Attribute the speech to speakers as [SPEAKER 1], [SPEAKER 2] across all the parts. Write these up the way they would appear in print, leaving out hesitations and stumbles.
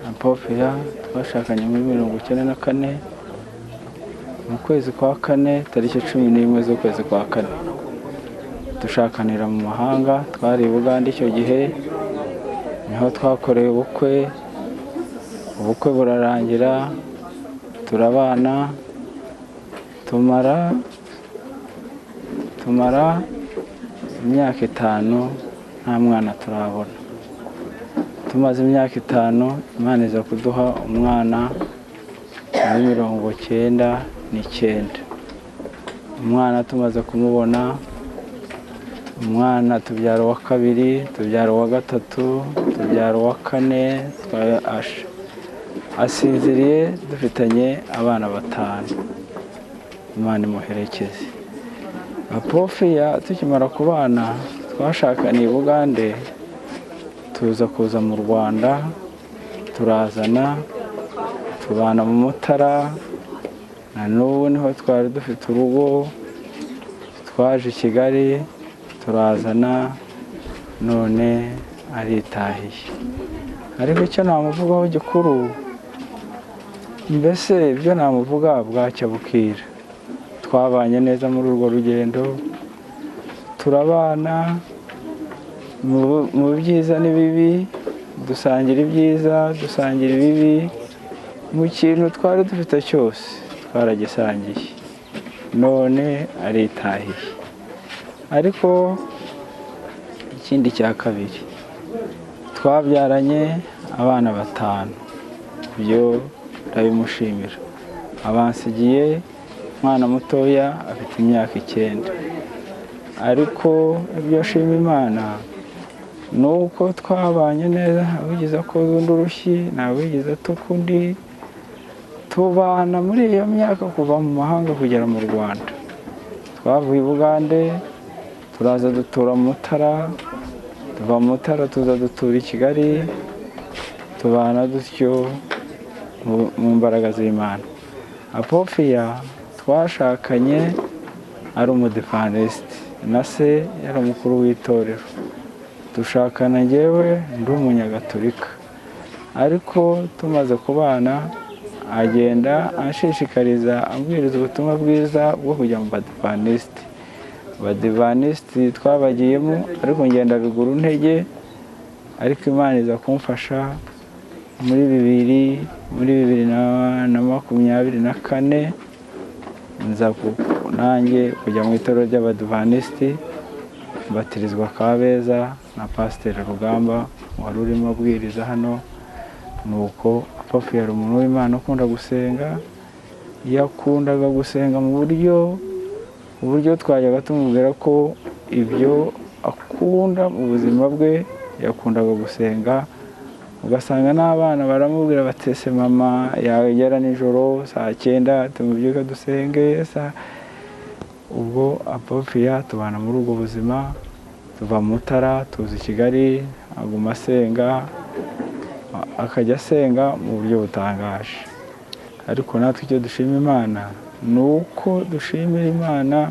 [SPEAKER 1] Apofiya twashakanye muri 94, mu kwezi kwa kane, tariki 11 z'ukwezi kwa kane, dushakanira mu mahanga. Twari i Bugande icyo gihe, niho twakoreye ubukwe. Ubukwe burarangira, turabana, tumara imyaka 5 nta mwana turabona. Tumaze imyaka 5, Imana iza kuduha umwana muri 99. Umwana tumaze kumubona, umwana tubyara uwa kabiri, tubyara uwa gatatu, tubyara uwa kane, asinziriye dufitanye abana 5. Imana imuherekeze. Apofiya tukimara kubana, twashakaniye i Bugande, tuza kuza mu Rwanda, turazana tubana mu Mutara, na n'ubu niho twari dufite urugo. Twaje i Kigali turazana, none aritahiye. Ariko icyo namuvugaho gikuru, mbese ibyo namuvuga bwacya bukira. Twabanye neza muri urwo rugendo, turabana mu byiza n'ibibi, dusangira ibyiza, dusangira ibibi, mu kintu twari dufite cyose twaragisangiye. None aritahiye. Ariko ikindi cya kabiri, twabyaranye abana 5, ibyo ndabimushimira. Abansigiye umwana mutoya afite imyaka 9. Ariko ibyo nshima Imana ni uko twabanye neza, ntawigeze akoza undi urushyi, ntawigeze atuka undi. Tubana muri iyo myaka kuva mu mahanga kugera mu Rwanda. Twavuye i Bugande turaza dutura mu Mutara, tuva mu Mutara tuza dutura i Kigali, tubana dutyo mu mbaraga z'Imana. Apofiya twashakanye ari umudivantiste, na se yari umukuru w'itorero. Dushakana njyewe ndi umunyagatolika, ariko tumaze kubana agenda anshishikariza, ambwiriza ubutumwa bwiza bwo kujya mu badivantiste. Abadivantisiti twabagiyemo, ariko ngenda bigura intege, ariko Imana iza kumfasha muri 2024, nza nanjye kujya mu itorero ry'abadivantisiti, mbatirizwa Kabeza na Pasiteri Rugamba wari urimo abwiriza hano. Nuko Apofiya yari umuntu w'Imana ukunda gusenga, yakundaga gusenga mu buryo twajyaga tumubwira ko ibyo akunda mu buzima bwe, yakundaga gusenga, ugasanga n'abana baramubwira batese mama yagera nijoro saa 9 tumubyuke dusenge. Ubwo Apofiya tubana muri ubwo buzima, tuva mu Mutara tuza i Kigali, aguma asenga, akajya asenga mu buryo butangaje. Ariko natwe icyo dushima Imana ni uko dushimira Imana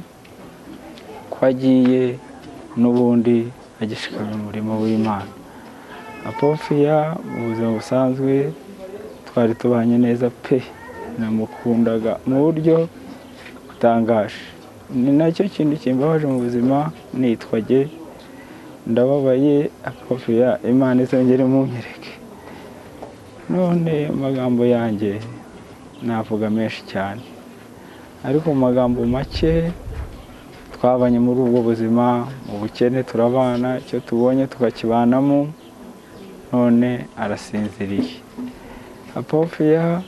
[SPEAKER 1] ko agiye n'ubundi agishikamye umurimo w'Imana. Apofiya mu buzima busanzwe twari tubanye neza pe, namukundaga mu buryo butangaje. Ni nacyo kintu kimbabaje mu buzima, nitwa jye ndababaye. Apofiya Imana izongere munyereke. None amagambo yanjye navuga menshi cyane, ariko mu magambo make twabanye muri ubwo buzima, mu bukene turabana, icyo tubonye tukakibanamo. None arasinziriye. Apofiya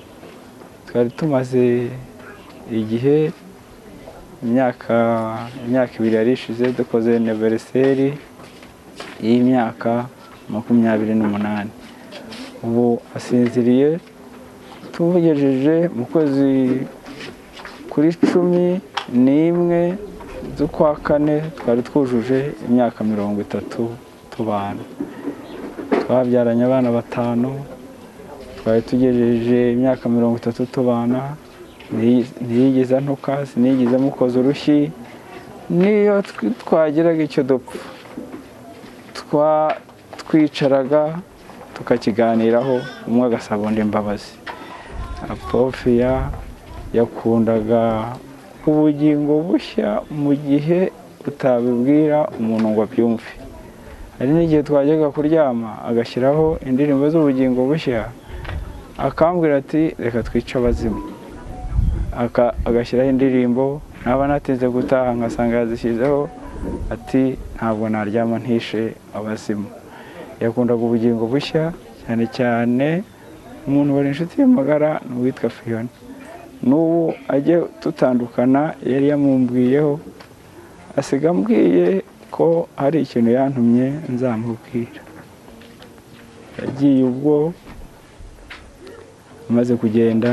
[SPEAKER 1] twari tumaze igihe, imyaka 2 yari ishize dukoze anniversaire y'imyaka 28. Ubu asinziriye, tugejeje mu kwezi kuri 11 z'ukwa kane twari twujuje imyaka 30 tubana. Twabyaranye abana 5, twari tugejeje imyaka 30 tubana, ntiyigeze antuka, sinigeze mukoza urushyi. Niyo twagiraga icyo dupfa, twicaraga Tukakiganiraho, umwe agasaba undi imbabazi. Apofiya yakundaga Ubugingo Bushya mu gihe utabibwira umuntu ngo abyumve. Hari n'igihe twajyaga kuryama agashyiraho indirimbo z'Ubugingo Bushya, akambwira ati: "Reka twice abazimu." Agashyiraho indirimbo, naba natinze gutaha ngasanga yazishyizeho, ati: "Ntabwo naryama ntishe abazimu." Yakundaga Ubugingo Bushya cyane cyane. Umuntu wari inshuti ye magara ni uwitwa Fiyona. N'ubu ajye tutandukana yari yamumbwiyeho, asiga ambwiye ko hari ikintu yantumye nzamubwira. Yagiye ubwo amaze kugenda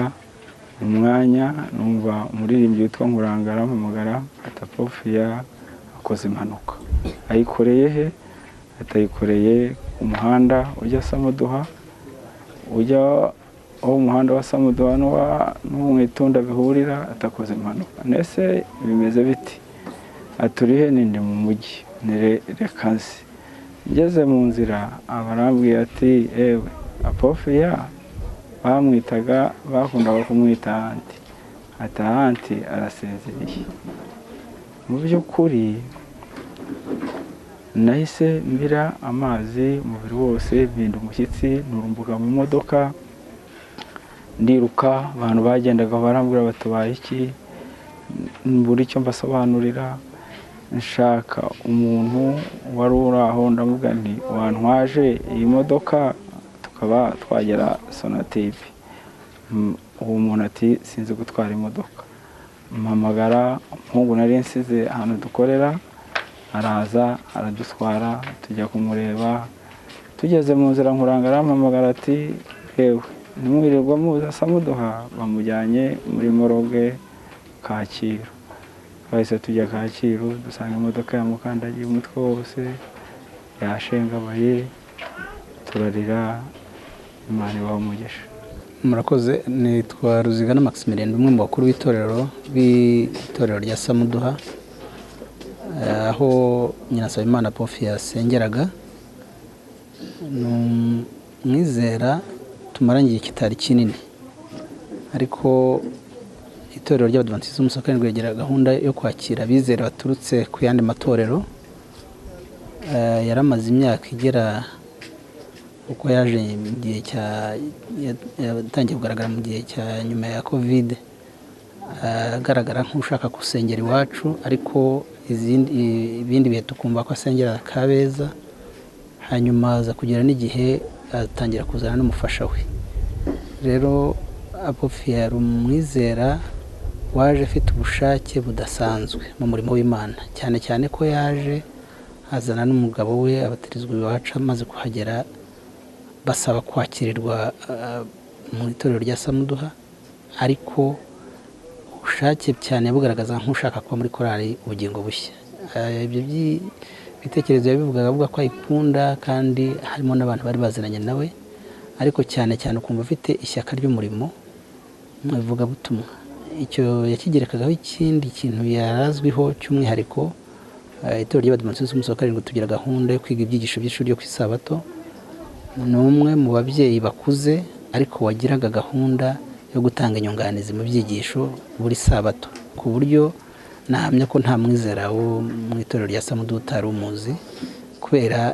[SPEAKER 1] umwanya, numva umuririmbyi witwa Nkuranga arampamagara ati: "Apofiya akoze impanuka." "Ayikoreye he?" Atayikoreye ku muhanda ujya Samuduha, ujya aho umuhanda wa Samuduha n'uwo mu Itunda bihurira. Atakoze impanuka. "Nese bimeze biti?" Aturihe? "Ninde mu mujyi." "Reka nzi." Ngeze mu nzira aba arambwiye ati: "Ewe, Apofiya bamwitaga, bakundaga kumwita Aunty." Ati: "Aunty arasinziriye." Mu by'ukuri nahise mbira amazi umubiri wose, mpinda umushyitsi, nurumbuka mu modoka, ndiruka. Abantu bagendaga barambwira batubaye iki? Mbura icyo mbasobanurira. Nshaka umuntu wari uri aho, ndavuga nti: "Wantwaje iyi modoka tukaba twagera Sonatube?" Uwo muntu ati: "Sinzi gutwara imodoka." Mpamagara umuhungu nari nsize ahantu dukorera, araza aradutwara, tujya kumureba. Tugeze mu nzira, Nkuranga arampamagara ati: "Yewe, ntimwirirwa muza Samuduha, bamujyanye muri morgue Kacyiru." Twahise tujya Kacyiru, dusanga imodoka yamukandagiye umutwe wose, yashengabaye, turarira. Imana ibaha umugisha.
[SPEAKER 2] Murakoze. Nitwa Ruzigana Maximilien, umwe mu bakuru b'itorero rya Samuduha, aho Nyirasabimana Pofi yasengeraga. Ni umwizera tumaranye igihe kitari kinini, ariko itorero ry'Abadivantisiti b'umunsi wa karindwi rigira gahunda yo kwakira abizera baturutse ku yandi matorero. Yaramaze imyaka igera uko yaje mu gihe cya yatangiye kugaragara mu gihe cya nyuma ya Covid, agaragara nk'ushaka gusengera iwacu, ariko ibindi bihe tukumva ko asengera Kabeza. Hanyuma aza kugera n'igihe atangira kuzana n'umufasha we. Rero Apofi yari umwizera waje afite ubushake budasanzwe mu murimo w'Imana, cyane cyane ko yaje azana n'umugabo we, abatirizwa iwacu. Amaze kuhagera basaba kwakirirwa mu itorero rya Samuduha, ariko ubushake cyane bugaragaza nk'ushaka kuba muri korali Ubugingo Bushya. Ibyo bitekerezo yabivugaga avuga ko ayikunda, kandi harimo n'abantu bari baziranye nawe, ariko cyane cyane ukumva afite ishyaka ry'umurimo mu ivugabutumwa. Icyo yakigerekagaho ikindi kintu yarazwiho cy'umwihariko: itorero ry'Abadivantisiti b'umunsi wa karindwi tugira gahunda yo kwiga ibyigisho by'ishuri ryo ku Isabato. Ni umwe mu babyeyi bakuze ariko wagiraga gahunda yo gutanga inyunganizi mu byigisho buri sabato, ku buryo nahamya ko nta mwizera wo mu itorero rya Samuduha utari umuzi, kubera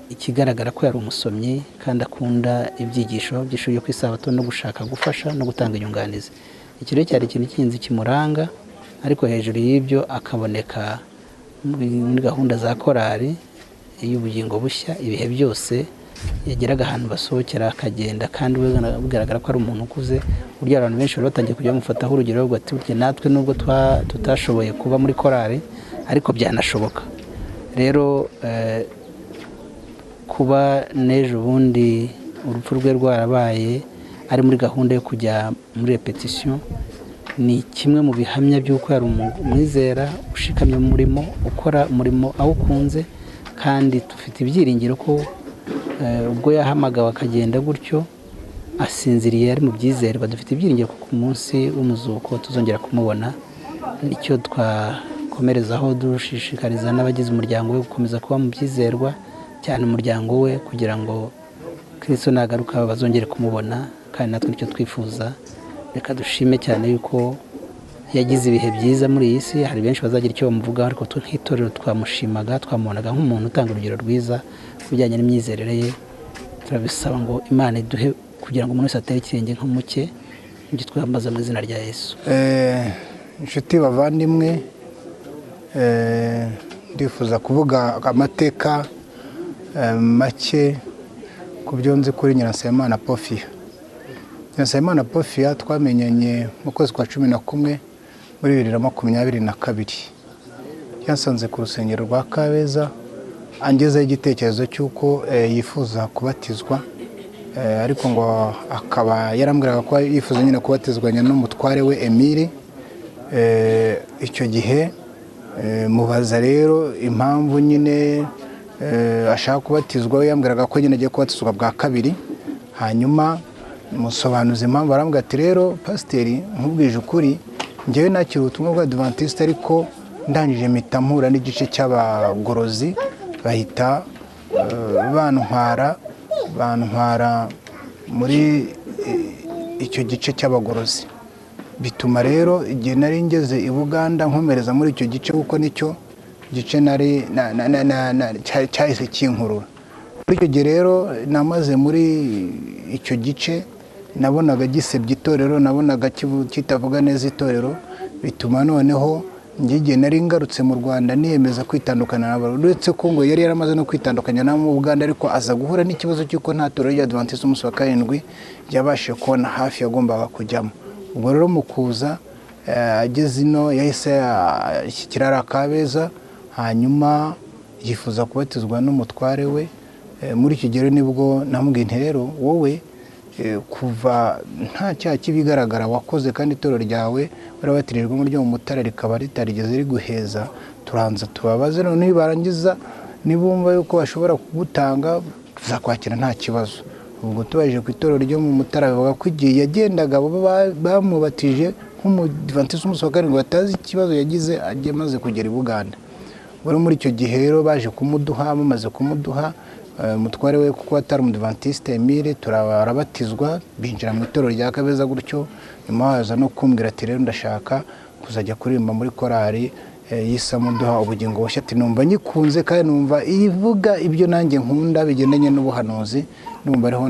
[SPEAKER 2] ikigaragara ko yari umusomyi kandi akunda ibyigisho by'ishuri ryo ku Isabato no gushaka gufasha no gutanga inyunganizi. Iki rero cyari ikintu cy'ingenzi kimuranga. Ariko hejuru y'ibyo akaboneka muri gahunda za korali y'Ubugingo Bushya. Ibihe byose yageraga ahantu basohokera akagenda, kandi bigaragara ko ari umuntu ukuze, uburyo abantu benshi bari batangiye kujya bamufataho urugero, bavuga ati: "Burya natwe nubwo tutashoboye kuba muri korali, ariko byanashoboka." Rero kuba n'ejo bundi urupfu rwe rwarabaye ari muri gahunda yo kujya muri répétition, ni kimwe mu bihamya by'uko yari umwizera ushikamye mu murimo, ukora umurimo awukunze. Kandi dufite ibyiringiro ko ubwo yahamagawe akagenda gutyo asinziriye ari mu byizerwa, dufite ibyiringiro ko ku munsi w'umuzuko tuzongera kumubona. Icyo twakomerezaho dushishikariza n'abagize umuryango we gukomeza kuba mu byizerwa. cyane umuryango we kugira ngo Kristo nagaruka bazongere kumubona, kandi natwe nicyo twifuza. Reka dushime cyane yuko yagize ibihe byiza muri iyi si. Hari benshi bazagira icyo bamuvugaho, ariko twe nk'itorero twamushimaga, twamubonaga nk'umuntu utanga urugero rwiza ku bijyanye n'imyizerere ye. Turabisaba ngo Imana iduhe kugira ngo umuntu wese atere ikirenge nk'umuke, ibyo twambaza mu izina rya Yesu.
[SPEAKER 3] Inshuti bavandimwe, ndifuza kuvuga amateka make ku byo nzi kuri Nyiransabimana Pofiya. Nyiransabimana Pofiya twamenyanye mu kwezi kwa 11 muri 2022. Yansanze ku rusengero rwa Kabeza, angezaho igitekerezo cy'uko yifuza kubatizwa, ariko ngo akaba yarambwiraga ko yifuza nyine kubatizwanya n'umutware we Emile. Icyo gihe mubaza rero impamvu nyine ashaka kubatizwa, we yambwiraga ko nyine agiye kubatizwa bwa kabiri. Hanyuma musobanuza impamvu, arambwira ati rero pasiteri, nkubwije ukuri, njyewe nakira ubutumwa bwa Adventiste, ariko ndangije mpita mpura n'igice cy'abagorozi, bahita bantwara muri icyo gice cy'abagorozi. Bituma rero igihe nari ngeze i Buganda nkomereza muri icyo gice, kuko nicyo gice nari cyahise kinkurura. Muri icyo gihe rero namaze muri icyo gice, nabonaga gisebya itorero, nabonaga kitavuga neza itorero. Bituma noneho njye igihe nari ngarutse mu Rwanda niyemeza kwitandukana nabo, uretse ko ngo yari yaramaze no kwitandukanya nabo mu Buganda, ariko aza guhura n'ikibazo cy'uko nta torero rya Adventiste umunsi wa karindwi yabashije kubona hafi yagombaga kujyamo. Ubwo rero mu kuza ageze ino yahise ashyikira ari Kabeza, hanyuma yifuza kubatizwa n'umutware we. Muri icyo gihe nibwo namubwiye nti rero wowe kuva nta cyaha kibigaragara wakoze, kandi itorero ryawe warabatirijwemo ryo mu Mutara rikaba ritarigeze riguheza, turanza tubabaze, none nibarangiza nibumva yuko bashobora kugutanga tuzakwakira nta kibazo. Ubwo tubajije ku itorero ryo mu Mutara, bavuga ko igihe yagendaga bamubatije nk'umudivantiste umunsi wa karindwi, batazi ikibazo yagize agiye amaze kugera i Buganda. Ubwo muri icyo gihe rero baje kumuduha, bamaze kumuduha umutware we kuko atari umudivantiste Emile, turabatizwa, binjira mu itorero rya Kabeza gutyo. Nyuma haza no kumbwira ati rero ndashaka kuzajya kuririmba muri korali y'Isamuduha ubugingo bushya, ati numva nyikunze kandi numva ivuga ibyo nanjye nkunda bigendanye n'ubuhanuzi, numva ariho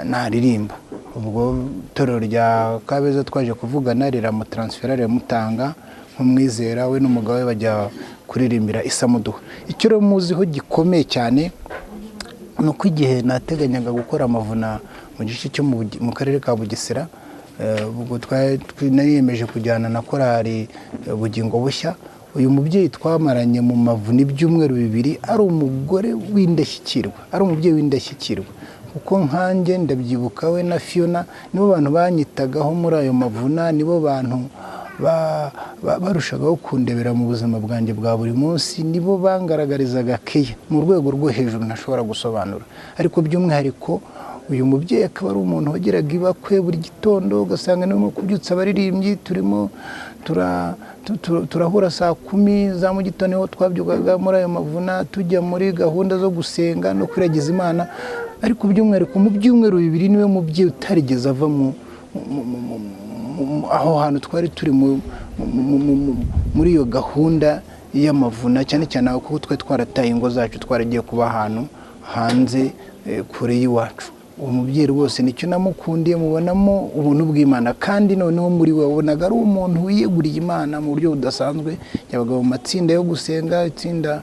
[SPEAKER 3] naririmba. Ubwo itorero rya Kabeza twaje kuvugana, riramutaransifera, riramutanga nk'umwizera, we n'umugabo we bajya kuririmbira Isamuduha. Icyo rero muziho gikomeye cyane ni uko igihe nateganyaga gukora amavuna mu gice cyo mu karere ka Bugesera, ubwo nariyemeje kujyana na korali Bugingo Bushya. Uyu mubyeyi twamaranye mu mavuna ibyumweru 2, ari umugore w'indashyikirwa, ari umubyeyi w'indashyikirwa, kuko nkanjye ndabyibuka we na Fiona nibo bantu banyitagaho muri ayo mavuna, nibo bantu barushagaho kundebera mu buzima bwanjye bwa buri munsi, nibo bangaragarizaga keya mu rwego rwo hejuru ntashobora gusobanura. Ariko by'umwihariko uyu mubyeyi akaba ari umuntu wageraga ibakwe buri gitondo, ugasanga niwe kubyutsa abaririmbyi, turimo turahura saa 10 za mu gitondo, niho twabyukaga muri ayo mavuna tujya muri gahunda zo gusenga no kwiragiza Imana. Ariko by'umwihariko mu byumweru 2 niwe mubyeyi utarigeze ava aho hantu twari turi muri iyo gahunda y'amavuna, cyane cyane kuko twari twarataye ingo zacu, twaragiye kuba ahantu hanze kure y'iwacu. Uwo mubyeyi rwose nicyo namukundiye, mubonamo ubuntu bw'Imana, kandi noneho muri we wabonaga ari umuntu wiyeguriye Imana mu buryo budasanzwe. Yabaga mu matsinda yo gusenga, itsinda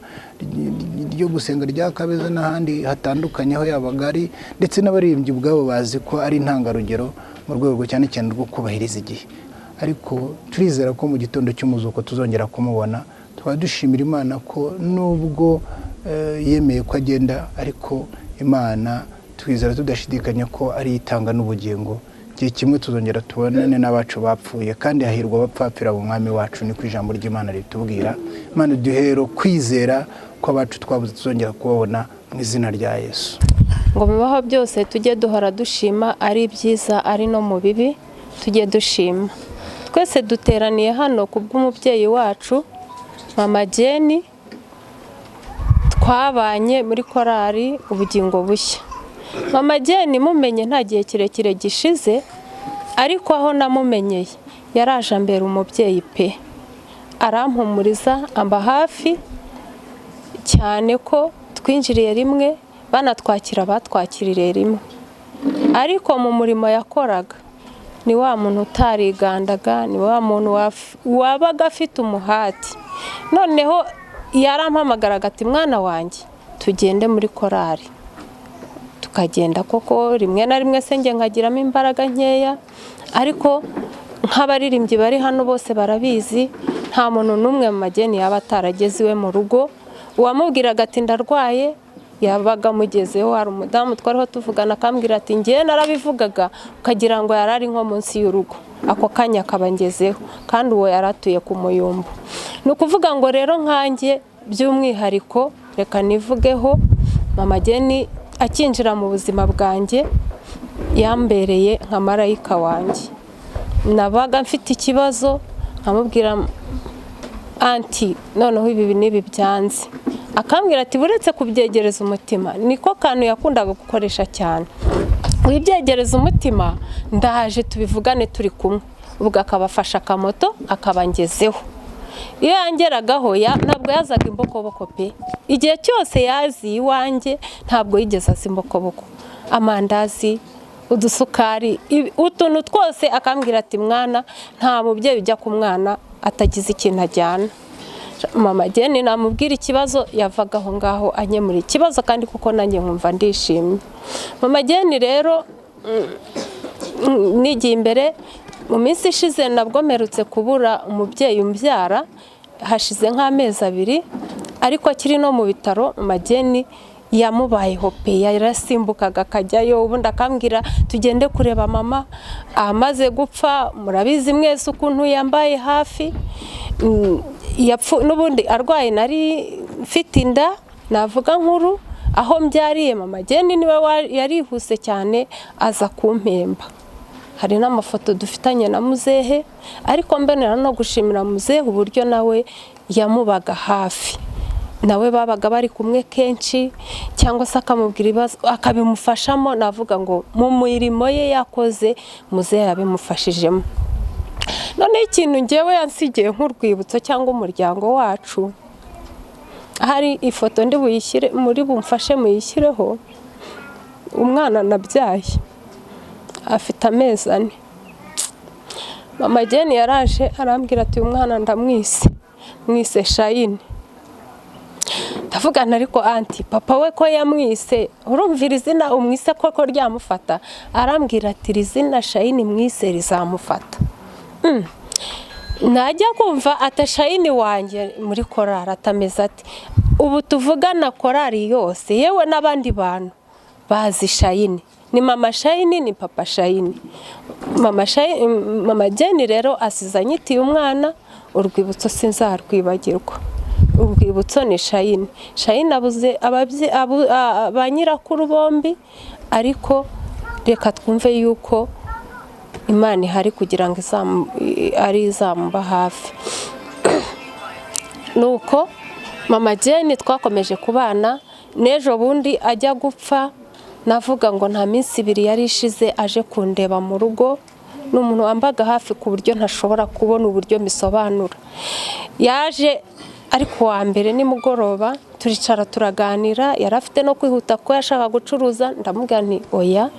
[SPEAKER 3] ryo gusenga rya Kabeza n'ahandi hatandukanye aho yabaga ari, ndetse n'abaririmbyi ubwabo bazi ko ari intangarugero mu rwego cyane cyane rwo kubahiriza igihe. Ariko turizera ko mu gitondo cy'umuzuko tuzongera kumubona. Tukaba dushimira Imana ko nubwo yemeye ko agenda, ariko Imana twizera tudashidikanya ko ari itanga n'ubugingo. Igihe kimwe tuzongera tubonane n'abacu bapfuye, kandi hahirwa abapfapfira mu Mwami wacu, niko ijambo ry'Imana ritubwira. Imana duhero kwizera ko abacu twabuze tuzongera kubabona mu izina rya Yesu.
[SPEAKER 4] Ngo bibaho byose tujye duhora dushima, ari byiza ari no mu bibi tujye dushima. Twese duteraniye hano kubw'umubyeyi wacu Mama Jeni. Twabanye muri korali Ubugingo Bushya. Mama Jane mumenye nta gihe kirekire gishize, ariko aho namumenyeye yaraje ambera umubyeyi pe, arampumuriza, amba hafi cyane ko twinjiriye rimwe, banatwakira batwakiriye rimwe. Ariko mu murimo yakoraga ni wa muntu utarigandaga, ni wa muntu wabaga afite umuhati. Noneho yarampamagaraga ati mwana wanjye tugende muri korali, tukagenda koko. Rimwe na rimwe se njye nkagiramo imbaraga nkeya, ariko nk'abaririmbyi bari hano bose barabizi, nta muntu n'umwe mu mageni yaba atarageze iwe mu rugo. Uwamubwiraga ati ndarwaye yabaga amugezeho. Hari umudamu twariho tuvugana akambwira ati ngewe narabivugaga ukagira ngo yari ari nko munsi y'urugo, ako kanya akabangezeho, kandi uwo yari atuye ku Muyumbu. Ni ukuvuga ngo rero nkanjye by'umwihariko reka nivugeho, Mama Jane akinjira mu buzima bwanjye yambereye nka marayika wanjye. Nabaga mfite ikibazo nkamubwira anti noneho ibi n'ibi byanze, akambwira ati buretse kubyegereza umutima. Niko kantu yakundaga gukoresha cyane, wibyegereza umutima ndaje tubivugane turi kumwe. Ubwo akabafasha akamoto akabangezeho. Iyo yangeragaho ntabwo yazaga imbokoboko pe, igihe cyose yaziye iwanjye ntabwo yigeze aza imbokoboko. Amandazi, udusukari, utuntu twose akambwira ati mwana nta mubyeyi ujya ku mwana atagize ikintu ajyana. Mama Jane namubwira ikibazo yavaga aho ngaho ankemura ikibazo, kandi kuko nanjye nkumva ndishimye. Mama Jane rero nigiye imbere mu minsi ishize nabwo mperutse kubura umubyeyi umbyara, hashize nk'amezi 2, ariko akiri no mu bitaro. Mama Jane yamubayeho pe, yarasimbukaga akajyayo, ubundi akambwira tugende kureba mama amaze gupfa. Murabizi mwese ukuntu yambaye hafi, n'ubundi arwaye nari mfite inda navuga nkuru, aho mbyariye Mama Jane niwe yarihuse cyane aza kumpemba. Hari n'amafoto dufitanye na muzehe, ariko mbonera no gushimira muzehe uburyo nawe yamubaga hafi, nawe babaga bari kumwe kenshi, cyangwa se akamubwira ibibazo akabimufashamo. Navuga ngo mu mirimo ye yakoze muzehe yabimufashijemo. Noneho ikintu ngewe yansigiye nk'urwibutso cyangwa umuryango wacu, hari ifoto ndi buyishyire muri bumfashe muyishyireho. Umwana nabyaye afite amezi 4. Mama Jane yaraje arambwira ati uyu mwana ndamwise, mwise Shayini. Ndavugana ariko anti papa we ko yamwise, urumvira izina umwise koko ryamufata? Arambwira ati iri zina Shayini mwise rizamufata. Najya kumva ati Shayini wanjye muri korali atameze ati ubu tuvugana korali yose yewe n'abandi bantu bazi Shayini, ni mama Shayini ni papa Shayini. Mama Shayini, Mama Jane rero asize anyitiye umwana, urwibutso sinzarwibagirwa. Urwibutso ni Shayini. Shayini abuze ba nyirakuru bombi, ariko reka twumve yuko Imana ihari kugira ngo ari izamuba hafi. Nuko Mama Jane twakomeje kubana, n'ejo bundi ajya gupfa navuga ngo nta minsi 2 yari ishize aje kundeba mu rugo. Ni umuntu wambaga hafi ku buryo ntashobora kubona uburyo misobanura. Yaje ariko wa mbere nimugoroba turicara turaganira, yari afite no kwihuta kuko yashaka gucuruza. Ndamubwira nti oya,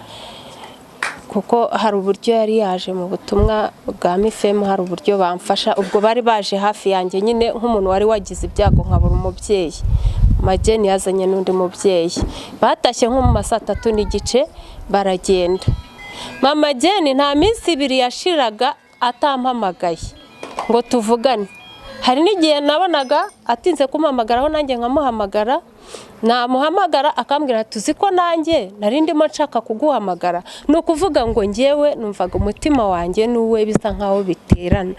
[SPEAKER 4] kuko hari uburyo yari yaje mu butumwa bwa Mifemu, hari uburyo bamfasha. Ubwo bari baje hafi yanjye nyine nk'umuntu wari wagize ibyago nkabura umubyeyi. Mama Jane yazanye n'undi mubyeyi, batashye nko mu ma 3:30 baragenda. Mama Jane nta minsi 2 yashiraga atampamagaye ngo tuvugane. Hari n'igihe nabonaga atinze kumpamagaraho nanjye nkamuhamagara, namuhamagara akambwira tuzi ko nanjye nari ndimo nshaka kuguhamagara. Ni ukuvuga ngo ngewe numvaga umutima wanjye n'uwe bisa nkaho biterana.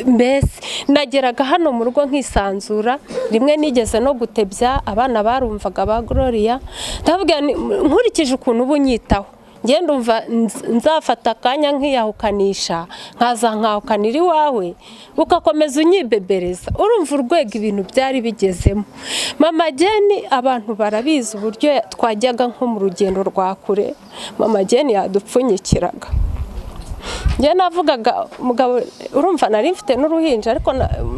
[SPEAKER 4] Mbese nageraga hano mu rugo nkisanzura, rimwe nigeze no gutebya abana barumvaga ba Gloria, ndavuga nkurikije ukuntu ubu nyitaho Njye ndumva nzafata akanya nkiyahukanisha, nkaza nkahukanira iwawe, ugakomeza unyibebereza. Urumva urwego ibintu byari bigezemo. Mama Jane abantu barabizi uburyo twajyaga nko mu rugendo rwa kure, Mama Jane yadupfunyikiraga. Njye navugaga mugabo, urumva nari mfite n'uruhinja, ariko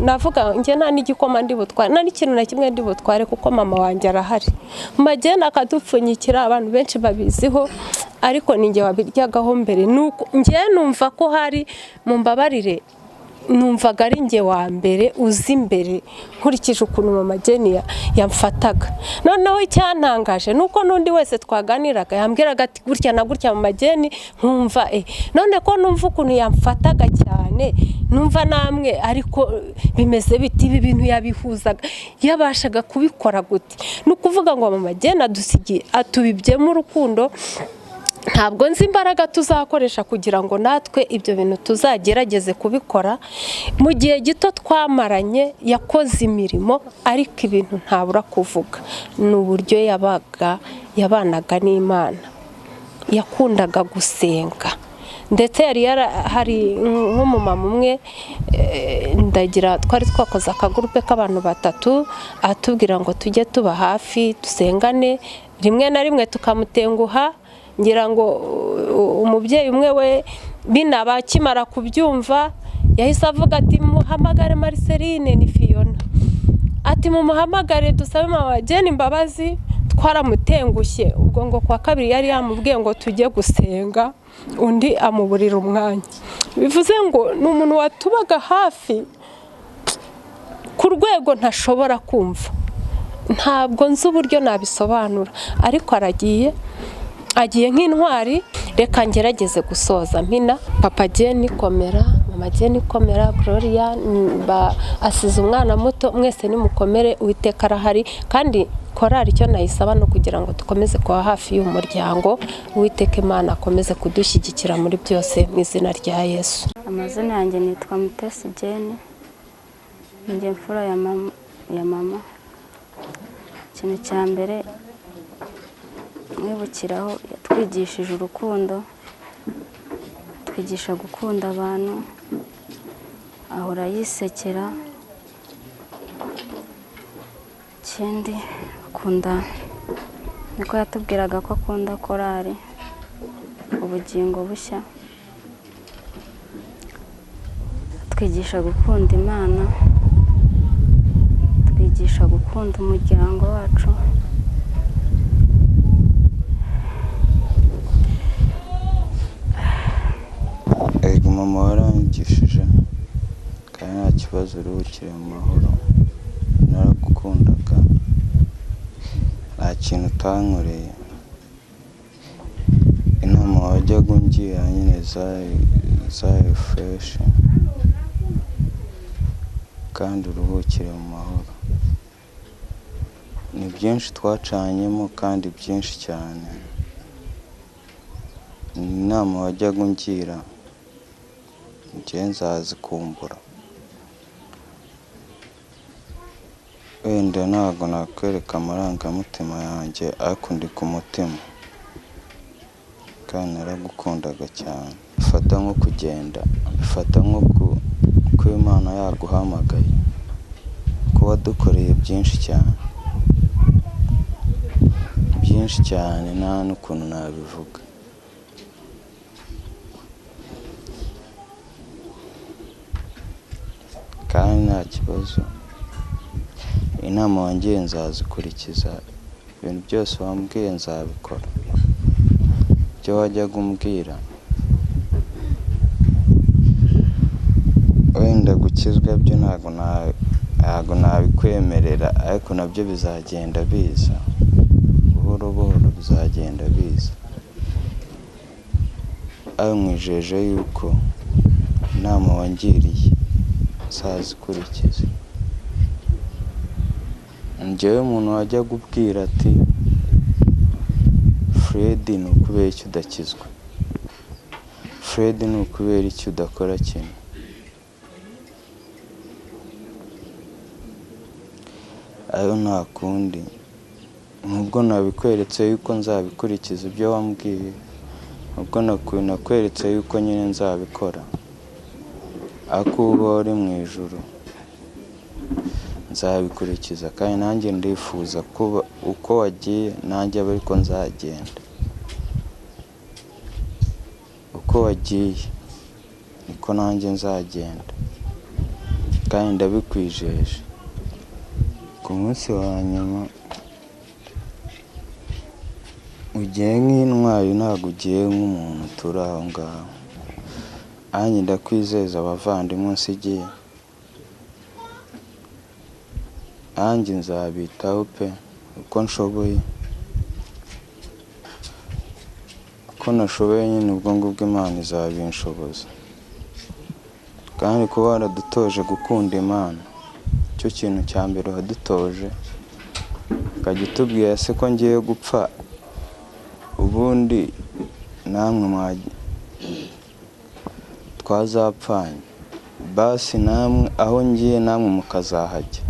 [SPEAKER 4] navuga njye nta n'igikoma ndi butware, nta n'ikintu na kimwe ndi butware kuko mama wanjye arahari. Mama Jane akadupfunyikira, abantu benshi babiziho, ariko ninjye wabiryagaho mbere. Nuko njye numva ko hari, mumbabarire, numvaga ari njye wa mbere uzi imbere nkurikije ukuntu Mama Jane yamfataga. Noneho icyantangaje nuko n'undi wese twaganiraga yambwiraga ati gutya na gutya Mama Jane, nkumva none ko numva ukuntu yamfataga cyane, numva namwe ariko bimeze biti, ibi bintu yabihuzaga, yabashaga kubikora gute? Ni ukuvuga ngo Mama Jane adusigiye, atubibyemo urukundo. Ntabwo nzi imbaraga tuzakoresha kugira ngo natwe ibyo bintu tuzagerageze kubikora. Mu gihe gito twamaranye yakoze imirimo, ariko ibintu ntabura kuvuga ni uburyo yabaga yabanaga n'Imana, yakundaga gusenga. Ndetse yari hari nk'umumama umwe, ndagira twari twakoze akagurupe k'abantu batatu, atubwira ngo tujye tuba hafi dusengane, rimwe na rimwe tukamutenguha. Ngira ngo umubyeyi umwe we binaba akimara kubyumva yahise avuga ati muhamagare Marceline, ni Fiona, ati mumuhamagare dusabe Mama Jane imbabazi, twaramutengushye. Ubwo ngo kwa kabiri yari yamubwiye ngo tujye gusenga, undi amuburira umwanya. Bivuze ngo ni umuntu watubaga hafi ku rwego ntashobora kumva, ntabwo nzi uburyo nabisobanura, ariko aragiye, agiye nk'intwari. Reka ngerageze gusoza mpina. Papa Jane komera, Mama Jane komera, Gloria asize umwana muto, mwese nimukomere, Uwiteka arahari. Kandi korali icyo nayisaba no kugira ngo dukomeze kuba hafi y'umuryango, Uwiteka Imana akomeze kudushyigikira muri byose mu izina rya Yesu.
[SPEAKER 5] Amazina yanjye nitwa Mutesi Jane, njye mfura ya mama. Ikintu cya mbere mwibukiraho, yatwigishije urukundo, twigisha gukunda abantu, ahora yisekera. Ikindi akunda, niko yatubwiraga ko akunda korali Ubugingo Bushya, twigisha gukunda Imana, twigisha gukunda umuryango wacu.
[SPEAKER 6] Ego mama warangishije kandi nta kibazo, uruhukire mu mahoro, naragukundaga, nta kintu utankoreye. Inama wajyaga ungira nyine zari fureshi, kandi uruhukire mu mahoro. Ni byinshi twacanyemo kandi byinshi cyane. Inama wajyaga ungira njye nzazikumbura. Wenda ntabwo nakwereka amarangamutima yanjye, ariko ndi ku mutima, kandi naragukundaga cyane. Bifata nko kugenda, bifata nko kuba Imana yaguhamagaye, kuba dukoreye byinshi cyane, byinshi cyane, nta n'ukuntu nabivuga. Kandi nta kibazo, inama wangiye nzazikurikiza, ibintu byose wambwiye nzabikora, ibyo wajyaga umbwira. Wenda gukizwa byo ntabwo nabikwemerera, ariko nabyo bizagenda biza buhoro buhoro, bizagenda biza. Aho mwijeje yuko inama wangiriye nzazikurikiza. Njyewe umuntu wajya kubwira ati Fred ni ukubera icyo udakizwa, Fred ni ukubera icyo udakora kino, ayo nta kundi. Nubwo nabikweretse yuko nzabikurikiza ibyo wambwiye, Ubwo nakweretse yuko nyine nzabikora, ariko uba uri mu ijuru nzabikurikiza, kandi nanjye ndifuza kuba uko wagiye nanjye abe ariko nzagenda. Uko wagiye niko nanjye nzagenda, kandi ndabikwijeje. Ku munsi wa nyuma ugiye nk'intwari, ntabwo ugiye nk'umuntu turi aho ngaho. Nanjye ndakwizeza abavandimwe nsigiye, nanjye nzabitaho pe, uko nshoboye, uko nashoboye nyine ubwo ngubwo Imana izabinshoboza. Kandi kuba waradutoje gukunda Imana, cyo kintu cya mbere wadutoje, ukajya utubwira se ko ngiye gupfa, ubundi namwe twazapfanye, basi namwe aho ngiye namwe mukazahajya.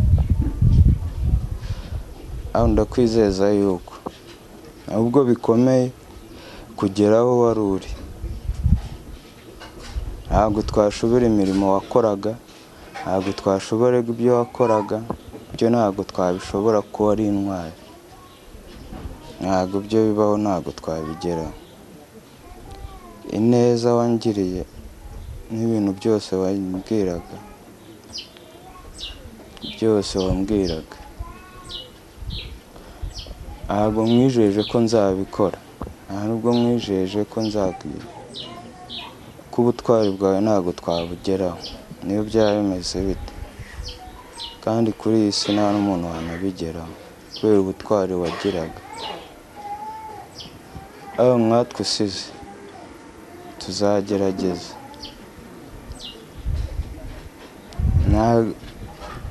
[SPEAKER 6] Aho ndakwizeza yuko nubwo bikomeye kugera aho wari uri, ntabwo twashobora imirimo wakoraga, ntabwo twashobora ibyo wakoraga, ibyo ntabwo twabishobora kuba ari intwari, ntabwo byo bibaho, ntabwo twabigeraho. Ineza wangiriye n'ibintu byose wambwiraga, byose wambwiraga, ntabwo mwijeje ko nzabikora, nta nubwo mwijeje ko nzabwira, ko ubutwari bwawe ntabwo twabugeraho, niyo byaba bimeze bite. Kandi kuri iyi si nta n'umuntu wanabigeraho kubera ubutwari wagiraga. Aho mwatwe usize tuzagerageza,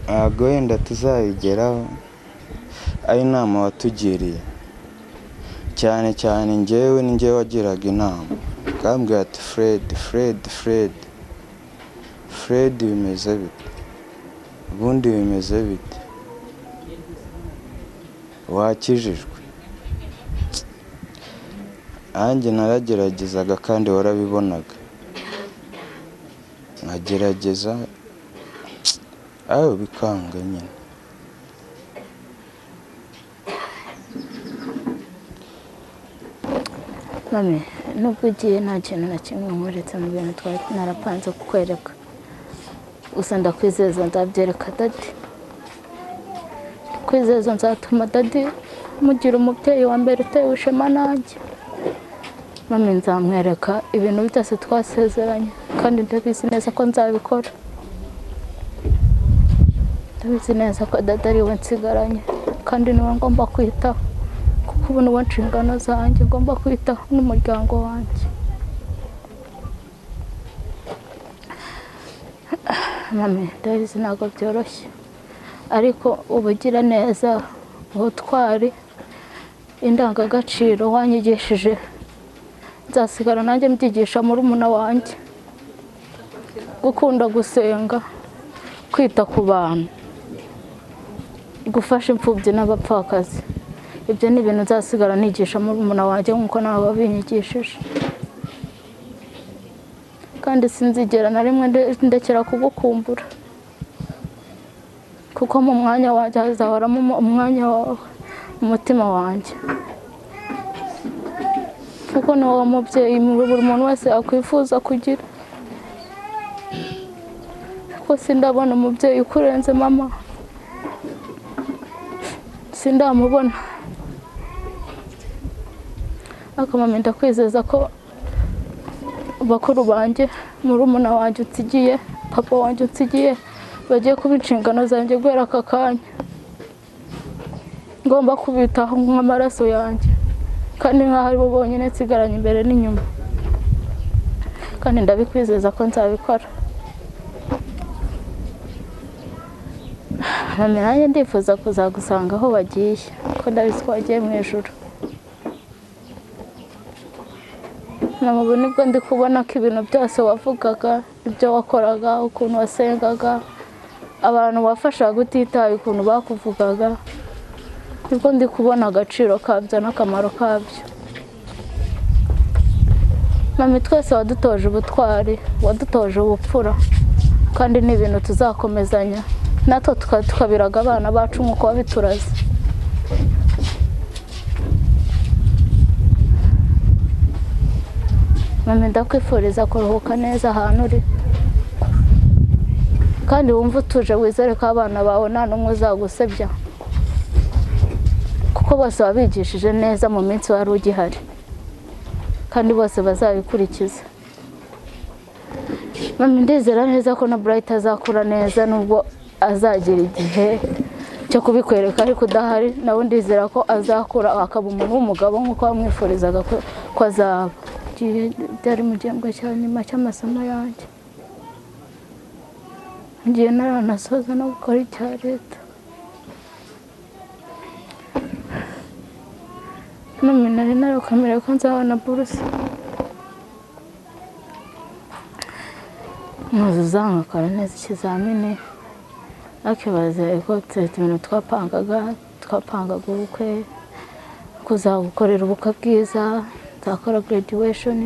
[SPEAKER 6] ntabwo wenda tuzabigeraho, ari inama watugiriye cyane cyane njyewe ni njyewe wagiraga inama, ukambwira ati Fred, Fred, Fred, Fred bimeze bite, ubundi bimeze bite, wakijijwe. Nanjye narageragezaga kandi warabibonaga, nkagerageza aho bikanga nyine.
[SPEAKER 5] Mami, nubwo ugiye nta kintu na kimwe nkuretse mu bintu twari narapanze kukwereka, gusa ndakwizeza nzabyereka dadi, kwizeza nzatuma dadi mugira umubyeyi wa mbere utewe ishema nanjye. Mami, nzamwereka ibintu byose twasezeranye, kandi ndabizi neza ko nzabikora. Ndabizi neza ko dadi ari we nsigaranye, kandi niwe ngomba kwitaho, kuko ubu niwe nshingano zanjye ngomba kwitaho n'umuryango wanjye. Mami, ndabizi ntabwo byoroshye, ariko ubugira neza, ubutwari, indangagaciro wanyigishije, nzasigara nanjye mbyigisha murumuna wanjye. Gukunda gusenga, kwita ku bantu, gufasha imfubyi n'abapfakazi, ibyo ni ibintu nzasigara nigisha murumuna wanjye nk'uko nawe wabinyigishije. Kandi sinzigera na rimwe ndekera kugukumbura, kuko mu mwanya wanjye hazahoramo umwanya wawe, umutima wanjye, kuko ni wowe mubyeyi buri muntu wese yakwifuza kugira. Kuko sindabona umubyeyi ukurenze mama, sindamubona. Ariko mama, ndakwizeza ko bakuru banjye, murumuna wanjye unsigiye, papa wanjye unsigiye, bagiye kuba inshingano zanjye guhera aka kanya. Ngomba kubitaho nk'amaraso yanjye, kandi nk'aho ari bo bonyine nsigaranye imbere n'inyuma, kandi ndabikwizeza ko nzabikora. Mami, nanjye ndifuza kuzagusanga aho bagiye, kuko ndabizi ko wagiye mu ijuru. Mama, ubu nibwo ndi kubona ko ibintu byose wavugaga, ibyo wakoraga, ukuntu wasengaga, abantu wafashaga utitaye ukuntu bakuvugaga, nibwo ndi kubona agaciro kabyo n'akamaro kabyo. Mami twese wadutoje ubutwari, wadutoje ubupfura, kandi ni ibintu tuzakomezanya natwe tukabiraga abana bacu nk'uko wabituraze. Mami ndakwifuriza kuruhuka neza ahantu uri, kandi wumve utuje, wizere ko abana bawe nta n'umwe uzagusebya, kuko bose wabigishije neza mu minsi wari ugihari, kandi bose bazabikurikiza. Mami ndizera neza ko na Bright azakura neza, nubwo azagira igihe cyo kubikwereka ariko udahari, nawe ndizera ko azakura akaba umuntu w'umugabo nk'uko wamwifurizaga ko azaba. Byari mu gihembwe cya nyuma cy'amasomo yanjye, ngiye naranasoza no gukora icya leta. Mami nari narakomerewe ko nzabona buruse, nkuzuza nkakora neza ikizamini, akibaza ko ibintu twapangaga ubukwe, kuzagukorera ubukwe bwiza, nzakora graduation,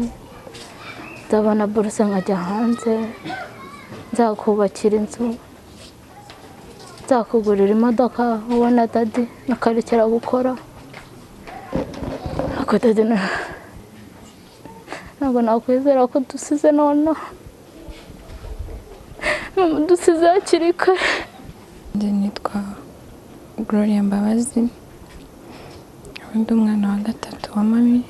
[SPEAKER 5] nzabona buruse nkajya hanze, nzakubakira inzu, nzakugurira imodoka, ubona dadi nakarekera gukora. Ariko dadi ntabwo nakwizera ko dusize nonaha, mama dusize hakiri kare.
[SPEAKER 7] Njye nitwa Gloria Mbabazi, undi umwana wa gatatu wa mami.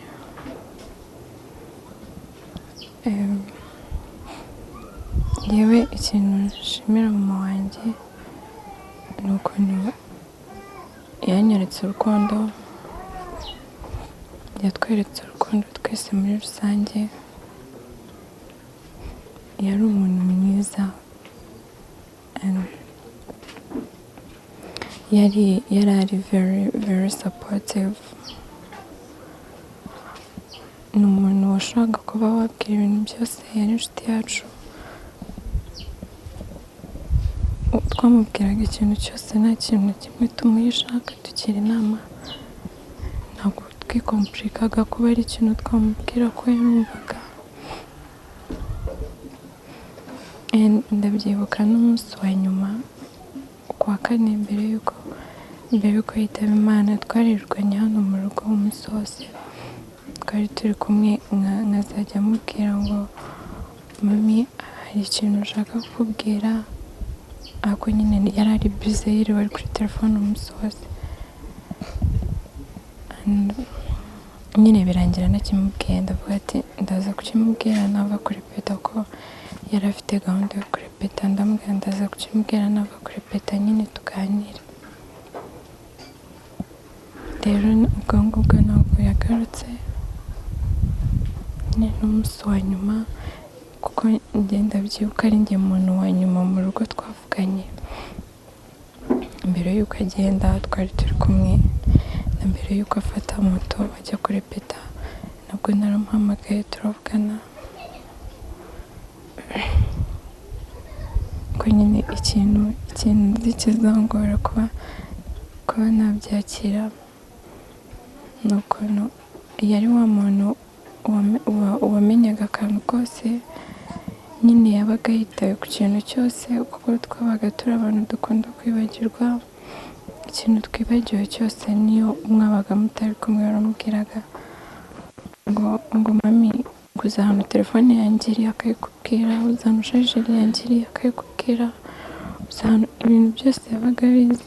[SPEAKER 7] Yewe ikintu nshimira mama wanjye ni ukuntu yanyeretse urukundo, yatweretse urukundo twese muri rusange. Yari umuntu mwiza, yari ari very very supportive. Ni umuntu washakaga kuba wabwira ibintu byose, yari inshuti yacu, twamubwiraga ikintu cyose, nta kintu na kimwe tumuhisha, akatugira inama. Ntabwo twikompurikaga kuba ari ikintu twamubwira ko yumvaga. Ndabyibuka n'umunsi wa nyuma ku wa kane mbere y'uko yitaba Imana, twarirwanye hano mu rugo umunsi wose, twari turi kumwe, nkazajya amubwira ngo mami hari ikintu ushaka kukubwira, ariko nyine yari ari bize, yiriwe ari kuri telefone umunsi wose. Nyine birangira ntakimubwiye, ndavuga ati ndaza kukimubwira nava kurepeta, ko yari afite gahunda yo kurepeta, ndamubwira ndaza kukimubwira nava kurepeta nyine tuganire. Rero ubwo ngubwo ntabwo yagarutse, ni n'umunsi wa nyuma, kuko ngenda byibuka ari njye muntu wa nyuma mu rugo twavuganye mbere y'uko agenda, twari turi kumwe, na mbere y'uko afata moto ajya kurepeta nabwo naramuhamagaye turavugana. Ko nyine ikintu nzi kizangora kuba nabyakira ni ukuntu yari wa muntu wamenyaga akantu kose, nyine yabaga yitaye ku kintu cyose, kuko twabaga turi abantu dukunda kwibagirwa, ikintu twibagiwe cyose niyo mwabaga mutari kumwe waramubwiraga ngo mami uza ahantu telefone yanjye iri akayikubwira, uza ahantu sharijeri yanjye iri akayikubwira, uza ahantu ibintu byose yabaga abizi,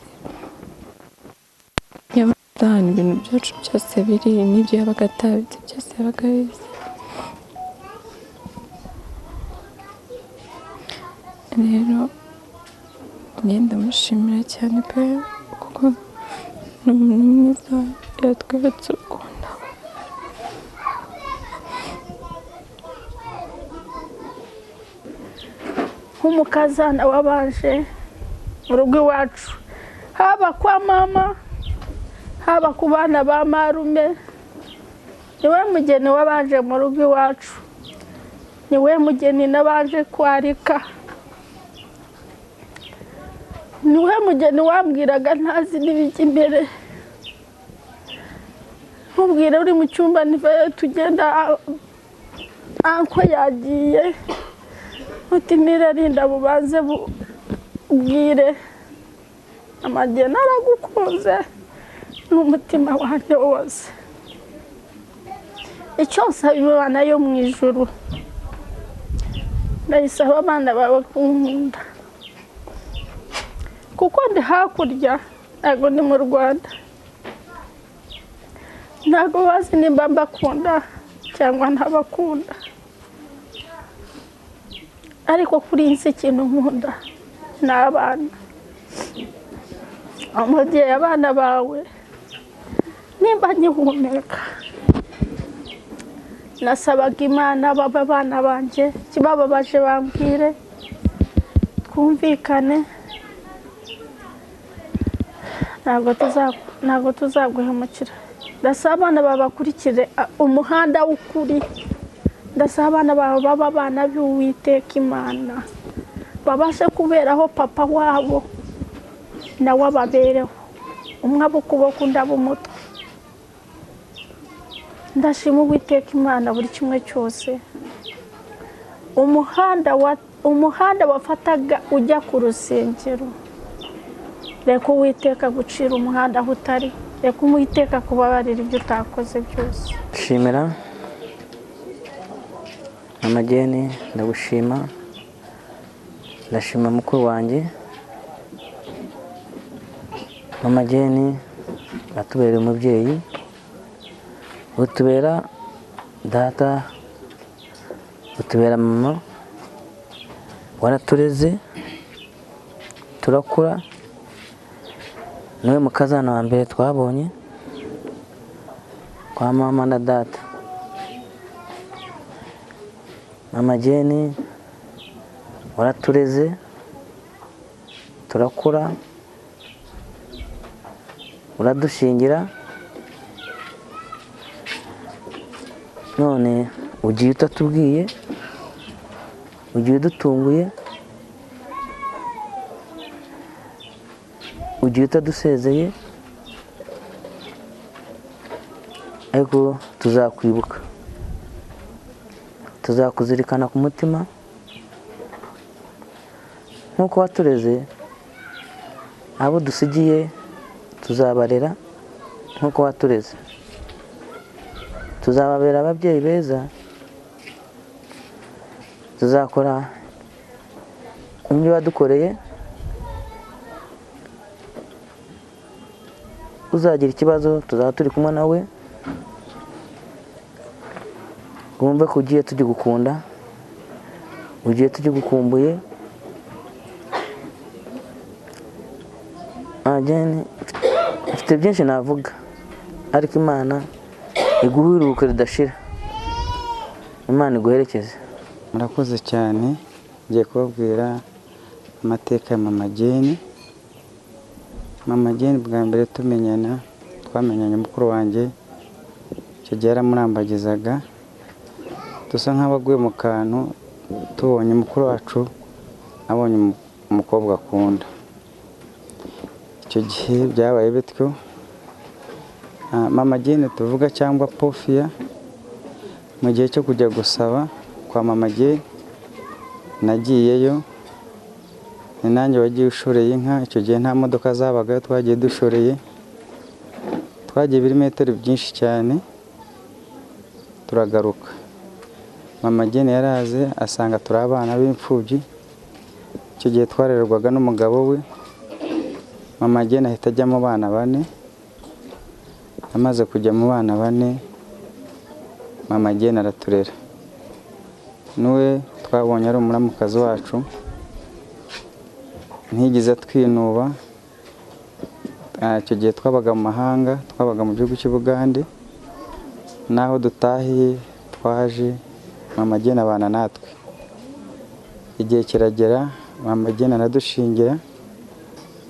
[SPEAKER 7] yabaga azi ahantu ibintu byacu byose biri, n'ibyo yabaga atabizi byose yabaga abizi. Rero njye ndamushimira cyane pe, kuko ni umuntu mwiza, yatweretse urukundo.
[SPEAKER 8] Nk'umukazana wabanje mu rugo iwacu, haba kwa mama, haba ku bana ba marume, niwe mugeni wabanje mu rugo iwacu, niwe mugeni nabanje kwarika, niwe mugeni wambwiraga ntazi n'ibijya imbere, nkubwira uri mu cyumba tugenda Anko yagiye utimira rinda bubanze bubwire amagena naragukunze n'umutima wanjye wose. Icyo nsaba Imana yo mu ijuru, ndayisaba abana bawe kunkunda, kuko ndi hakurya, ntabwo ndi mu Rwanda, ntabwo bazi nimba mbakunda cyangwa ntabakunda, ariko kuri iyi si ikintu nkunda ni abana. Umubyeyi, abana bawe nimba nkihumeka, nasabaga Imana baba abana banjye, ikibababaje bambwire twumvikane, ntabwo tuzaguhemukira. Ndasaba abana bawe bakurikire umuhanda w'ukuri, ndasaba abana bawe baba abana b'Uwiteka Imana, babashe kuberaho papa wabo nawe ababereho, umwe aba ukuboko undi aba umutwe. Ndashima Uwiteka Imana buri kimwe cyose. Umuhanda wafataga ujya ku rusengero, reka Uwiteka gucira umuhanda aho utari, reka Uwiteka kubabarira ibyo utakoze byose.
[SPEAKER 9] Shimira Mama Jane, ndagushima, ndashima mukuru wanjye Mama Jane, atubereye umubyeyi, utubera data, utubera mama, waratureze turakura, niwe mukazana wa mbere twabonye kwa mama na data. Mama Jane waratureze turakura, uradushingira, none ugiye utatubwiye, ugiye udutunguye, ugiye utadusezeye, ariko tuzakwibuka, tuzakuzirikana ku mutima nk'uko watureze. Abo dusigiye tuzabarera nk'uko watureze, tuzababera ababyeyi beza, tuzakora ibyo wadukoreye. Uzagira ikibazo tuzaba turi kumwe nawe, wumve ko ugiye tugikunda, ugiye tugigukumbuye. Mfite byinshi navuga, ariko Imana iguhe iruhuko ridashira, Imana iguherekeze.
[SPEAKER 10] Murakoze cyane. Ngiye kubabwira amateka ya Mama Jane. Mama Jane bwa mbere tumenyana, twamenyanye mukuru wanjye, icyo gihe yaramurambagizaga, dusa nk'abaguye mu kantu, tubonye mukuru wacu abonye umukobwa akunda. Icyo gihe byabaye bityo. Mama Jane tuvuga cyangwa Pofia, mu gihe cyo kujya gusaba kwa Mama Jane nagiyeyo, ni nanjye wagiye ushoreye inka. Icyo gihe nta modoka zabagayo, twagiye dushoreye, twagiye ibirometero byinshi cyane, turagaruka. Mama Jane yaraze asanga turi abana b'imfubyi, icyo gihe twarererwaga n'umugabo we. Mama Jane ahita ajya mu bana bane. Amaze kujya mu bana bane, Mama Jane araturera, niwe twabonye ari umuramukazi wacu, ntigeze atwinuba. Icyo gihe twabaga mu mahanga, twabaga mu gihugu cy'u Bugande, naho dutahiye twaje Mama Jane abana natwe. Igihe kiragera Mama Jane aradushingira,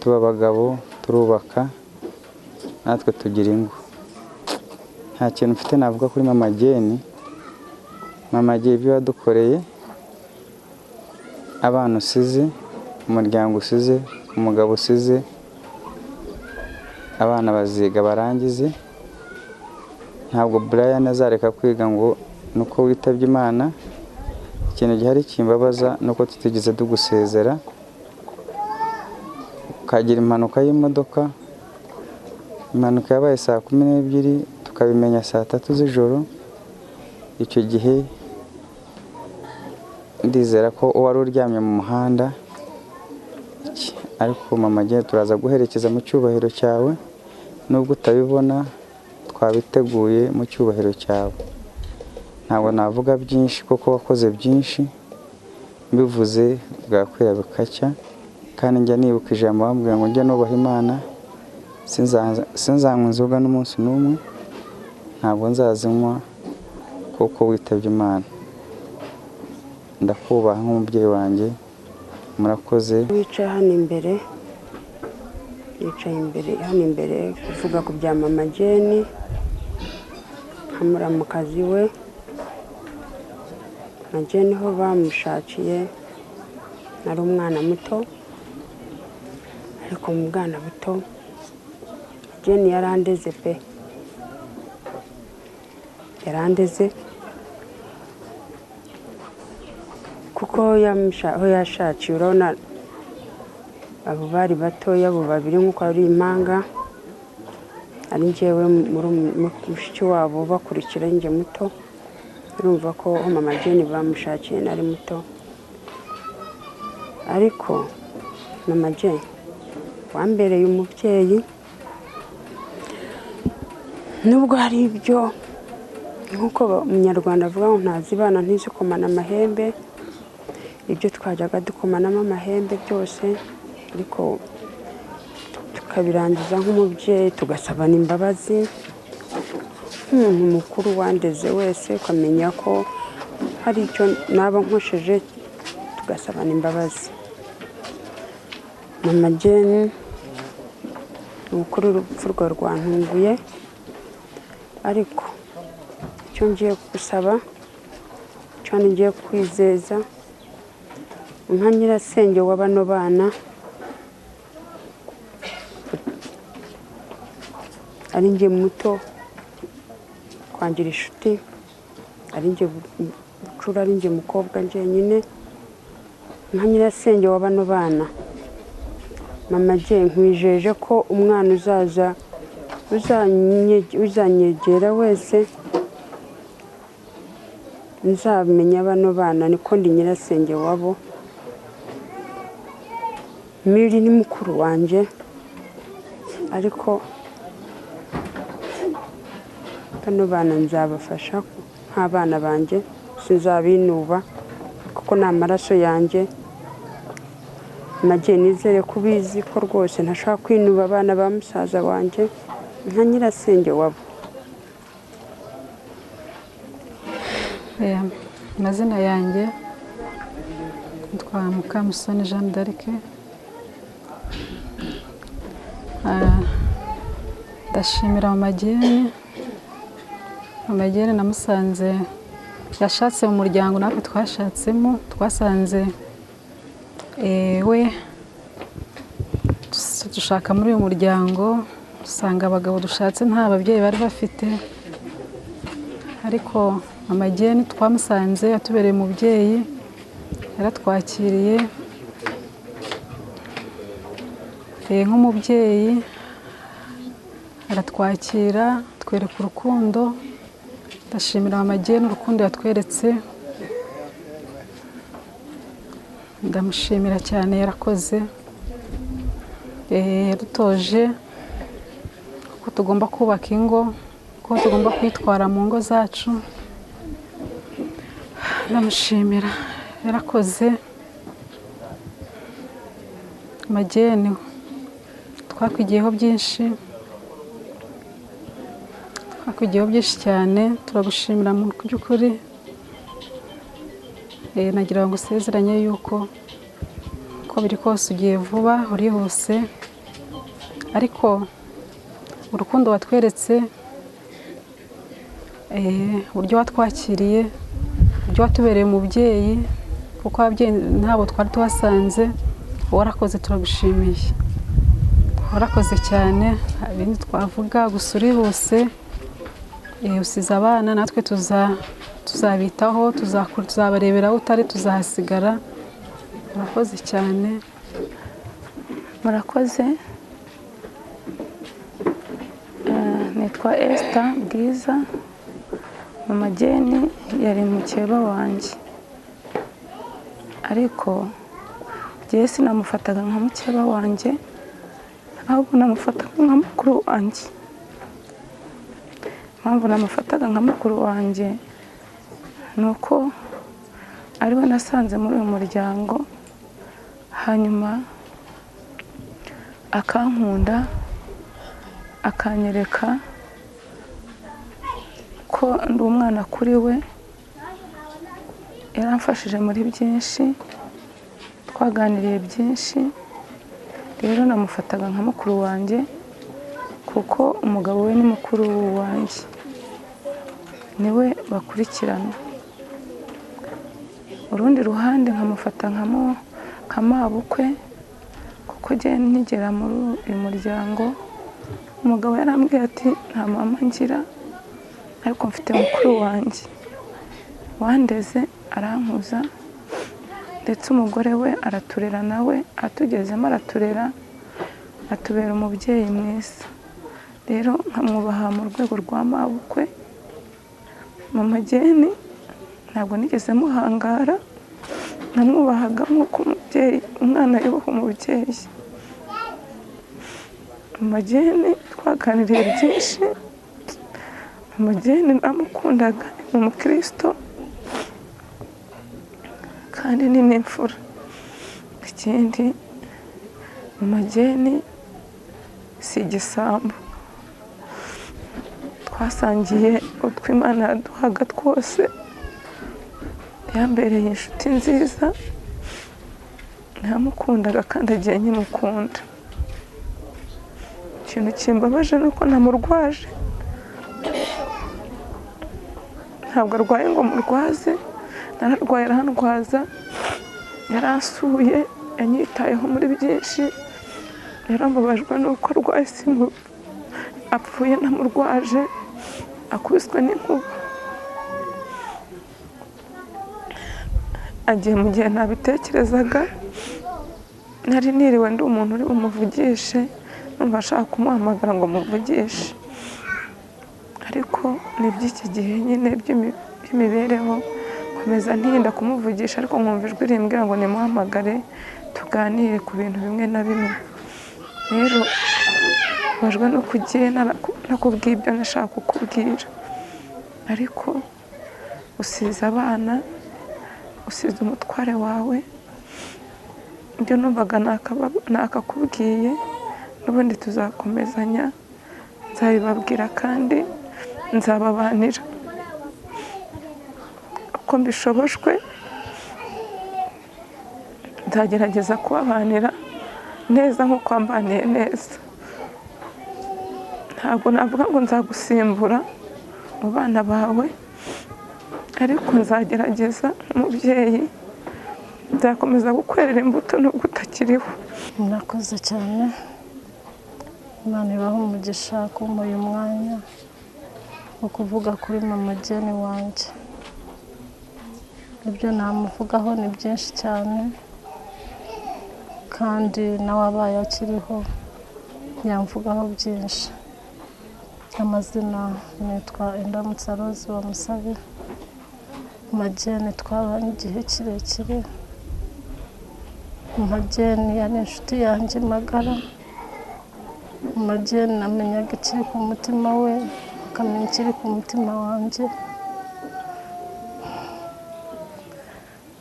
[SPEAKER 10] tuba abagabo, turubaka, natwe tugira ingo. Nta kintu mfite navuga kuri Mama Jane. Mama Jane ibyo yadukoreye, abana usize, umuryango usize, umugabo usize, abana baziga barangize. Ntabwo Brian azareka kwiga ngo ni uko witabye Imana. Ikintu gihari kimbabaza ni uko tutigeze tugusezera, ukagira impanuka y'imodoka. Impanuka yabaye 12:00, tukabimenya 3:00 z'ijoro. Icyo gihe ndizera ko wari uryamye mu muhanda, ariko mama Jane turaza guherekeza mu cyubahiro cyawe, nubwo utabibona twabiteguye mu cyubahiro cyawe. Ntabwo navuga byinshi kuko wakoze byinshi, mbivuze bwakwira bukacya. Kandi njya nibuka ijambo bambwira ngo njye nubaha Imana, sinzanywa inzoga n'umunsi n'umwe, ntabwo nzazinywa kuko witabye Imana. Ndakubaha nk'umubyeyi wanjye, murakoze.
[SPEAKER 11] Wicaye hano imbere, yicaye imbere hano imbere kuvuga ku bya mama Jane nka muramukazi we. Mama Jane ho bamushakiye nari umwana muto, ariko mu bwana buto Jane yarandeze pe, yarandeze kuko aho yashakiye urabona abo bari batoya, abo babiri nk'uko ari impanga, ari njyewe mushiki wabo bakurikira njye muto. Urumva ko mama Jane bamushakiye nari muto, ariko mama Jane wambereye umubyeyi, nubwo hari ibyo nk'uko umunyarwanda avuga ngo ntazibana ntizikomana amahembe, ibyo twajyaga dukomanamo amahembe byose, ariko tukabirangiza nk'umubyeyi, tugasabana imbabazi nk'umuntu mukuru wandeze wese, ukamenya ko hari icyo naba nkosheje, tugasabana imbabazi. Mama Jane ubukuru urupfu rwe rwantunguye, ariko icyo ngiye gusaba, icyo ngiye kwizeza nka nyirasenge wa bano bana, ari njye muto kwangira inshuti, ari njye bucura, ari njye mukobwa njyenyine, nka nyirasenge wa bano bana, mama Jane nkwijeje ko umwana uzaza uzanyegera wese nzamenya bano bana, niko ndi nyirasenge wabo. Miri ni mukuru wanjye, ariko bano bana nzabafasha nk'abana banjye, sinzabinuba kuko ni amaraso yanjye. Mama nizere ko ubizi ko rwose ntashobora kwinuba abana ba musaza wanjye nka nyirasenge wabo.
[SPEAKER 12] Amazina yanjye nitwa Mukamusoni Jeanne d'Arc. Ndashimira mama Jane. Mama Jane namusanze yashatse mu muryango natwe twashatsemo, twasanze we dushaka muri uyu muryango, dusanga abagabo dushatse nta babyeyi bari bafite, ariko mama Jane twamusanze yatubereye umubyeyi, yaratwakiriye nk'umubyeyi, aratwakira, twereka urukundo. Ndashimira mama Jane urukundo yatweretse, ndamushimira cyane, yarakoze. Yadutoje ko tugomba kubaka ingo, ko tugomba kwitwara mu ngo zacu, ndamushimira, yarakoze. Mama Jane twakwigiyeho byinshi, twakwigiyeho byinshi cyane, turagushimira mu by'ukuri. Nagira ngo usezeranye yuko uko biri kose ugiye vuba, urihuse, ariko urukundo watweretse, uburyo watwakiriye, uburyo watubereye umubyeyi, kuko ababyeyi ntabwo twari tubasanze, warakoze, turagushimiye, warakoze cyane. Nta bindi twavuga, gusa urihuse, usize abana, natwe Tuzabitaho, tuzabarebera aho utari, tuzahasigara. Murakoze cyane.
[SPEAKER 13] Murakoze. Nitwa Esther Bwiza. Mama Jane yari mukeba wanjye, ariko njyewe sinamufataga nka mukeba wanjye, ahubwo namufataga nka mukuru wanjye. Impamvu namufataga nka mukuru wanjye ni uko ariwe nasanze muri uyu muryango, hanyuma akankunda, akanyereka ko ndi umwana kuri we. Yaramfashije muri byinshi, twaganiriye byinshi. Rero namufataga nka mukuru wanjye kuko umugabo we ni mukuru wanjye, niwe bakurikirana. Urundi ruhande nkamufata nka mabukwe, kuko njye nkigera muri uyu muryango umugabo yarambwiye ati nta mama ngira, ariko mfite mukuru wanjye wandeze arankuza, ndetse umugore we araturera, nawe atugezemo araturera, atubera umubyeyi mwiza. Rero nkamwubaha mu rwego rwa mabukwe. Mama Jane ntabwo nigeze muhangara, namwubahaga nk'uko umubyeyi umwana yubaha umubyeyi. Mama Jane twaganiriye byinshi. Mama Jane namukundaga, ni umukristo kandi ni n'imfura. Ikindi, Mama Jane si igisambo, twasangiye utwo Imana yaduhaga twose. Yambereye inshuti nziza, namukundaga kandi agiye nkimukunda. Ikintu kimbabaje ni uko namurwaje. Ntabwo arwaye ngo murwaze, nararwaye arandwaza, yaransuye, yanyitayeho muri byinshi. Yarambabajwe nuko arwaye, simu apfuye namurwaje, akubiswe n'inkuba. Agiye mu gihe ntabitekerezaga, nari niriwe ndi umuntu uri bumuvugishe, numva ashaka kumuhamagara ngo muvugishe, ariko ni iby'iki gihe nyine by'imibereho, nkomeza ntinda kumuvugisha, ariko nkumva ijwi rimbwira ngo nimuhamagare tuganire ku bintu bimwe na bimwe. Rero mbabajwe nuko ugiye nakubwiye ibyo nashaka kukubwira, ariko usize abana, usize umutware wawe, ibyo numvaga nakakubwiye n'ubundi tuzakomezanya, nzabibabwira kandi nzababanira uko mbishobojwe. Nzagerageza kubabanira neza nk'uko wambaniye neza. Ntabwo navuga ngo nzagusimbura mu bana bawe, ariko nzagerageza nk'umubyeyi, nzakomeza gukwerera imbuto nubwo utakiriho.
[SPEAKER 14] Murakoze cyane, Imana ibahe umugisha kumpa uyu mwanya wo kuvuga kuri Mama Jane wanjye. Ibyo namuvugaho ni byinshi cyane, kandi nawe abaye akiriho yamvugaho byinshi. Amazina nitwa Indamutsa Rose wa Musabe. Mama Jane twabanye igihe kirekire. Mama Jane yari inshuti yanjye magara. Mama Jane namenyaga ikiri ku mutima we, akamenya ikiri ku mutima wanjye.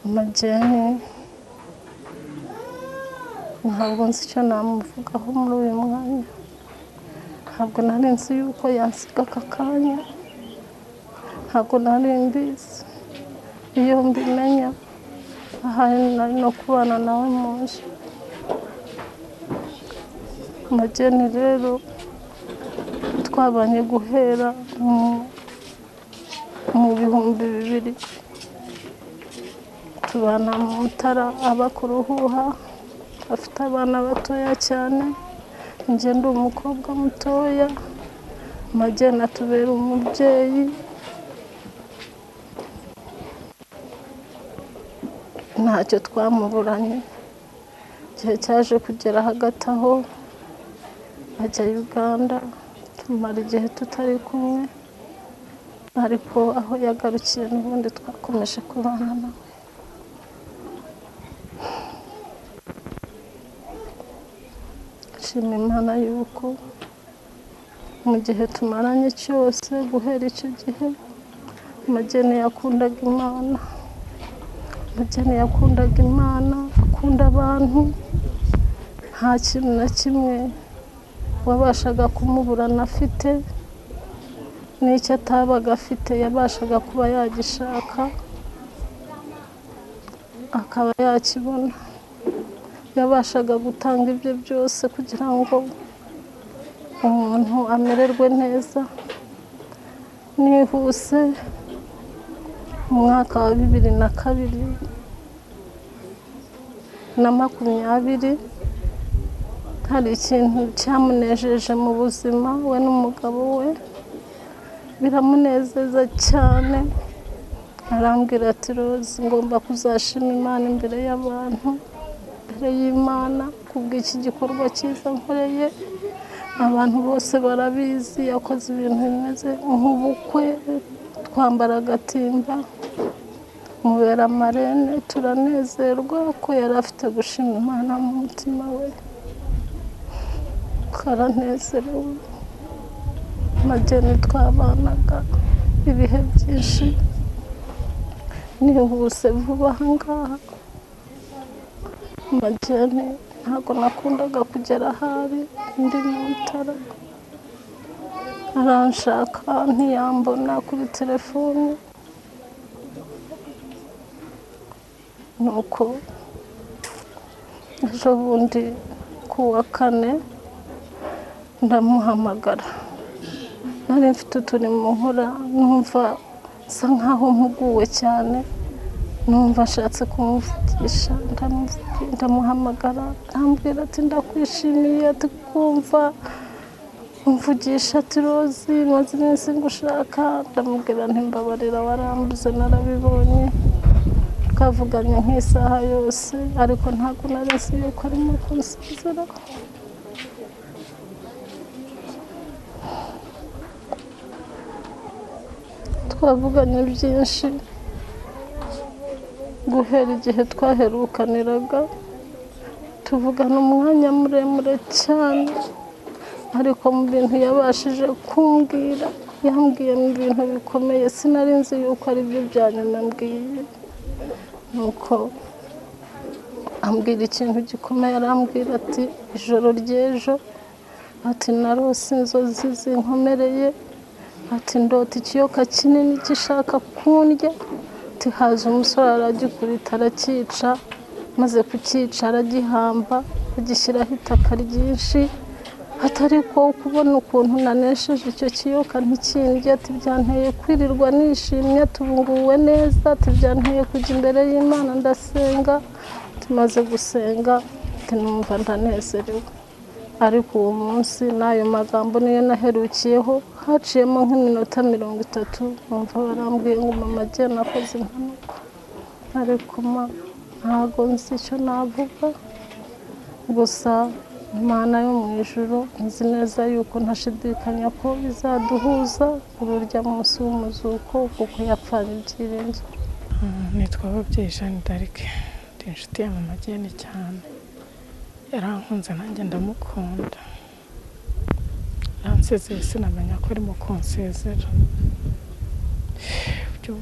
[SPEAKER 14] Mama Jane ntabwo nzi icyo namuvugaho muri uyu mwanya. Ntabwo nari nzi yuko yansiga aka kanya, ntabwo nari mbizi. Iyo mbimenya ahari nari no kubana nawe mu nzu. Mama Jane rero twabanye guhera mu 2000, tubana mu Mutara, aba ku Ruhuha, afite abana batoya cyane, njye ndi umukobwa mutoya. Mama Jane atubera umubyeyi. Ntacyo twamuburanye. Igihe cyaje kugera hagati aho ajya Uganda, tumara igihe tutari kumwe, ariko aho yagarukiye n'ubundi twakomeje kubana nawe. Nshima Imana yuko mu gihe tumaranye cyose guhera icyo gihe Mageni yakundaga Imana. Mageni yakundaga Imana, akunda abantu, nta kintu na kimwe wabashaga kumuburana afite, n'icyo atabaga afite yabashaga kuba yagishaka akaba yakibona. Yabashaga gutanga ibyo byose kugira ngo umuntu amererwe neza. Nihuse mu mwaka wa 2020 hari ikintu cyamunejeje mu buzima, we n'umugabo we biramunezeza cyane. Arambwira ati Rose, ngomba kuzashima Imana imbere y'abantu, imbere y'Imana kubw'iki gikorwa cyiza nkoreye. Abantu bose barabizi, yakoze ibintu bimeze nk'ubukwe, twambara agatimba, mubera marene, turanezerwa ko yari afite gushima Imana mu mutima we. Twaranezerewe. Mageni twabanaga ibihe byinshi, nihuse vuba aha ngaha. Mageni ntabwo nakundaga kugera ahari ndi mu bitaro, aranshaka ntiyambona kuri telefoni. Nuko ejo bundi ku wa kane ndamuhamagara, nari mfite uturimo nkora, numva nsa nkaho mpuguwe cyane, numva ashatse kumuvugisha. Ndamuhamagara, arambwira ati ndakwishimiye, ati kumva umvugisha, ati Rose maze iminsi ngushaka. Ndamubwira nti mbabarira warambuze narabibonye. Twavuganye nk'isaha yose, ariko ntabwo nari nzi yuko arimo kunsezera. Twavuganye byinshi guhera igihe twaherukaniraga, tuvugana umwanya muremure cyane, ariko mu bintu yabashije kumbwira, yambwiye mu bintu bikomeye, sinari nzi yuko ari byo bya nyuma ambwiye. Nuko ambwira ikintu gikomeye, arambwira ati ijoro ry'ejo, ati narose inzozi zinkomereye, ati ndota ikiyoka kinini gishaka kundya, ati haza umusore aragikubita aracyica, maze kucyica aragihamba, agishyiraho itaka ryinshi, ati ariko kubona ukuntu nanesheje icyo kiyoka ntikindye, ati byanteye kwirirwa nishimye, tubunguwe neza, ati byanteye kujya imbere y'Imana ndasenga, tumaze gusenga ati numva ndanezerewe. Ariko uwo munsi n'ayo magambo niyo naherukiyeho, haciyemo nk'iminota 30 numva barambwiye ngo mama Jane akoze impanuka. Ariko ma ntabwo nzi icyo navuga, gusa Imana yo mu ijuru nzi neza yuko ntashidikanya ko izaduhuza kuri urya munsi w'umuzuko, kuko yapfanye ibyiringiro.
[SPEAKER 13] Nitwa Ababyeyi Jeanne d'Arc, ndi inshuti ya mama Jane cyane, yarankunze nanjye ndamukunda. Yansezeye sinamenya ko arimo kunsezera.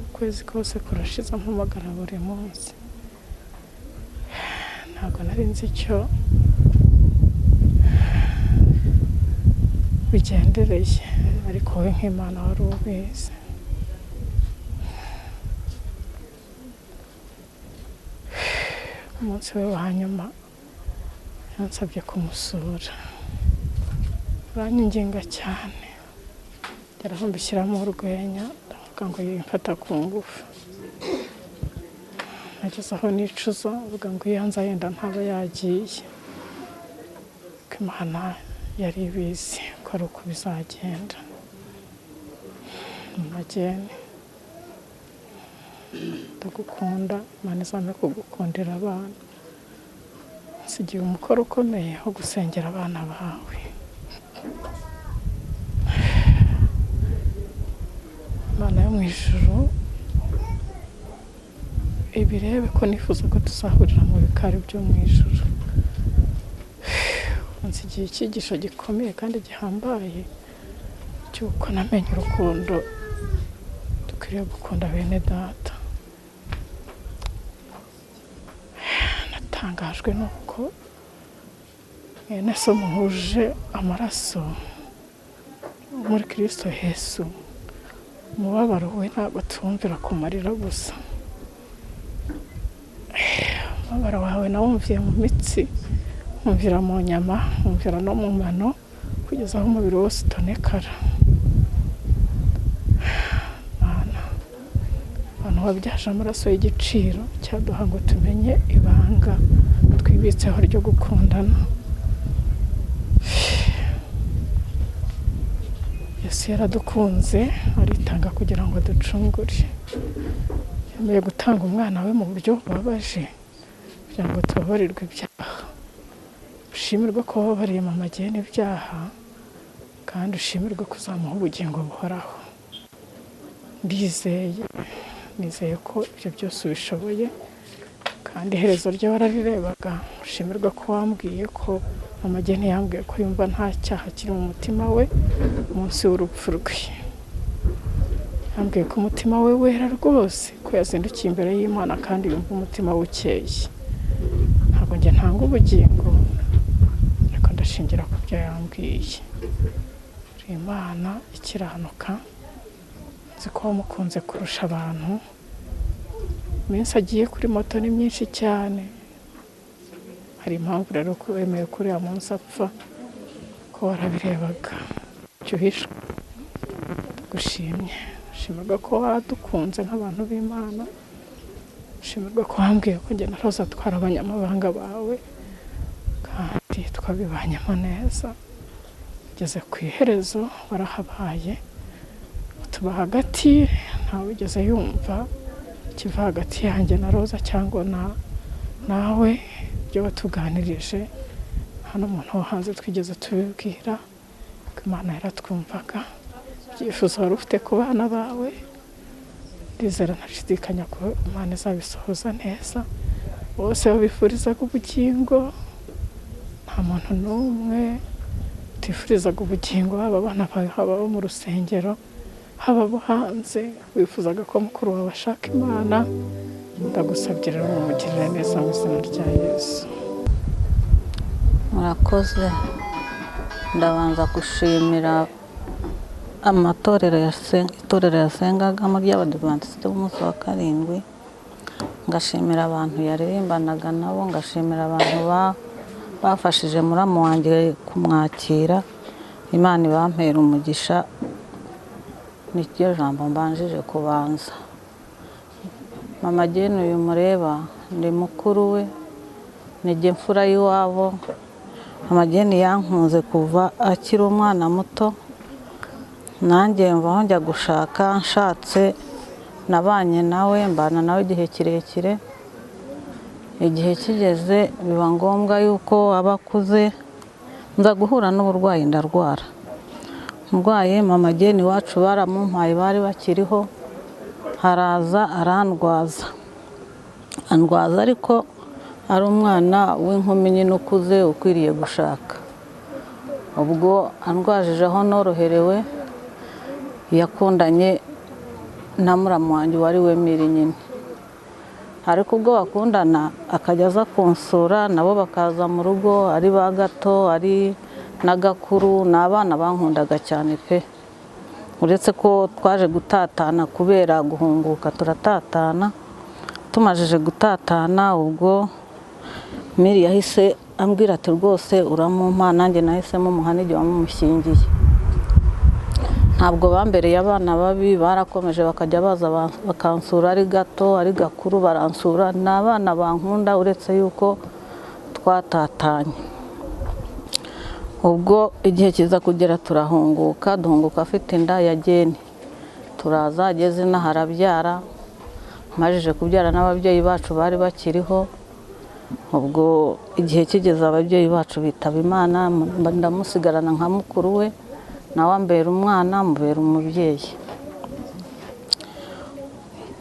[SPEAKER 13] Ukwezi kose kurashize ampamagara buri munsi, ntabwo nari nzi icyo bigendereye, ariko wowe nk'Imana wari ubizi. Umunsi we wa nyuma yansabye kumusura, aranyinginga cyane, yarahumbishyiramo urwenya, ndavuga ngo yimfata ku ngufu. Nageze aho nicuza, mvuga ngo iyo nza yenda ntaba yagiye, ko Imana yari ibizi ko ari uko bizagenda. Mama Jane
[SPEAKER 15] Ndagukunda, Imana izampe kugukundira abana. Nsigiye umukoro ukomeye wo gusengera abana bawe. Imana yo mu ijuru ibirebe ko nifuza ko tuzahurira mu bikari byo mu ijuru. Nsigiye icyigisho gikomeye kandi gihambaye cy'uko namenye urukundo dukwiriye gukunda bene data. Natangajwe n'uko mwene so muhuje amaraso muri Kristo Yesu, umubabaro we ntabwo tuwumvira ku marira gusa. Umubabaro wawe nawumviye mu mitsi, wumvira mu nyama, wumvira no mu mano, kugeza aho umubiri wose utonekara. Mana, abantu wabyaje amaraso y'igiciro cyaduha ngo tumenye ibanga twibitseho ryo gukundana. Yesu yaradukunze aritanga kugira ngo aducungure. Yemeye gutanga umwana we mu buryo bubabaje kugira ngo tubabarirwe ibyaha. Ushimirwe ko wababariye Mama Jane ibyaha, kandi ushimirwe kuzamuha ubugingo buhoraho. Ndizeye, nizeye ko ibyo byose ubishoboye, kandi iherezo rye wararirebaga. Ushimirwe ko wambwiye ko Mama Jane yambwiye ko yumva nta cyaha kiri mu mutima we munsi w'urupfu rwe. Yambwiye ko umutima we wera rwose, ko yazindukiye imbere y'Imana kandi yumva umutima we ukeye. Ntabwo njye ntanga ubugingo, ariko ndashingira ku byo yambwiye. Uri Imana ikiranuka, nzi ko wamukunze kurusha abantu. Iminsi agiye kuri moto ni myinshi cyane. Hari impamvu rero ko wemeye ko uriya munsi apfa, ko warabirebaga. Icyo uhishwe, ndagushimye. Ushimirwa ko wadukunze nk'abantu b'Imana. Ushimirwa ko wambwiye ko njye na Roza twari abanyamabanga bawe, kandi twabibanyemo neza. Ugeze ku iherezo warahabaye, utuba hagati, ntawigeze yumva kiva hagati yanjye na Roza cyangwa nawe ibyo watuganirije. Hano umuntu wo hanze twigeze tubibwira ko Imana yaratwumvaga. Ibyifuzo wari ufite ku bana bawe, ndizera ntashidikanya ko Imana izabisohoza neza. Bose babifurizaga ubugingo, nta muntu n'umwe utifurizaga ubugingo, haba abana bawe, haba abo mu rusengero, haba abo hanze. Wifuzaga ko mukuru wawe ashaka Imana. Ndagusabye rero mumugirire neza mu izina rya Yesu.
[SPEAKER 16] Murakoze. Ndabanza gushimira amatorero itorero yasengagamo ry'Abadivantisite b'umunsi wa karindwi, ngashimira abantu yaririmbanaga nabo, ngashimira abantu bafashije muramu wanjye kumwakira. Imana ibampera umugisha. Niryo jambo mbanjije kubanza. Mama Jane uyu mureba ndi mukuru we, nijye mfura y'iwabo. Mama Jane yankunze kuva akiri umwana muto, nanjye mvaho njya gushaka. Nshatse nabanye nawe, mbana nawe igihe kirekire. Igihe kigeze biba ngombwa yuko aba akuze, nza guhura n'uburwayi ndarwara. Ndwaye Mama Jane iwacu baramumpaye, bari bakiriho, haraza arandwaza. Andwaza ariko ari umwana w'inkumi nyine ukuze ukwiriye gushaka. Ubwo andwajije aho noroherewe, yakundanye na muramu wanjye wari we Miri nyine. Ariko ubwo bakundana akajya aza kunsura, nabo bakaza mu rugo, ari ba gato ari na gakuru. Ni abana bankundaga cyane pe. Uretse ko twaje gutatana kubera guhunguka, turatatana. Tumajije gutatana, ubwo Miri yahise ambwira ati rwose uramumpa, nanjye nahise mumuha n'igihe wamumushyingiye. Ntabwo bambereye abana babi, barakomeje bakajya baza bakansura, ari gato ari gakuru baransura. Ni abana bankunda uretse yuko twatatanye. Ubwo igihe kiza kugera turahunguka, duhunguka afite inda ya Jane. Turaza ageze inaha arabyara, Majije kubyara n'ababyeyi bacu bari bakiriho. Ubwo igihe kigeze ababyeyi bacu bitaba Imana, ndamusigarana nka mukuru we, nawe ambera umwana, mubera umubyeyi.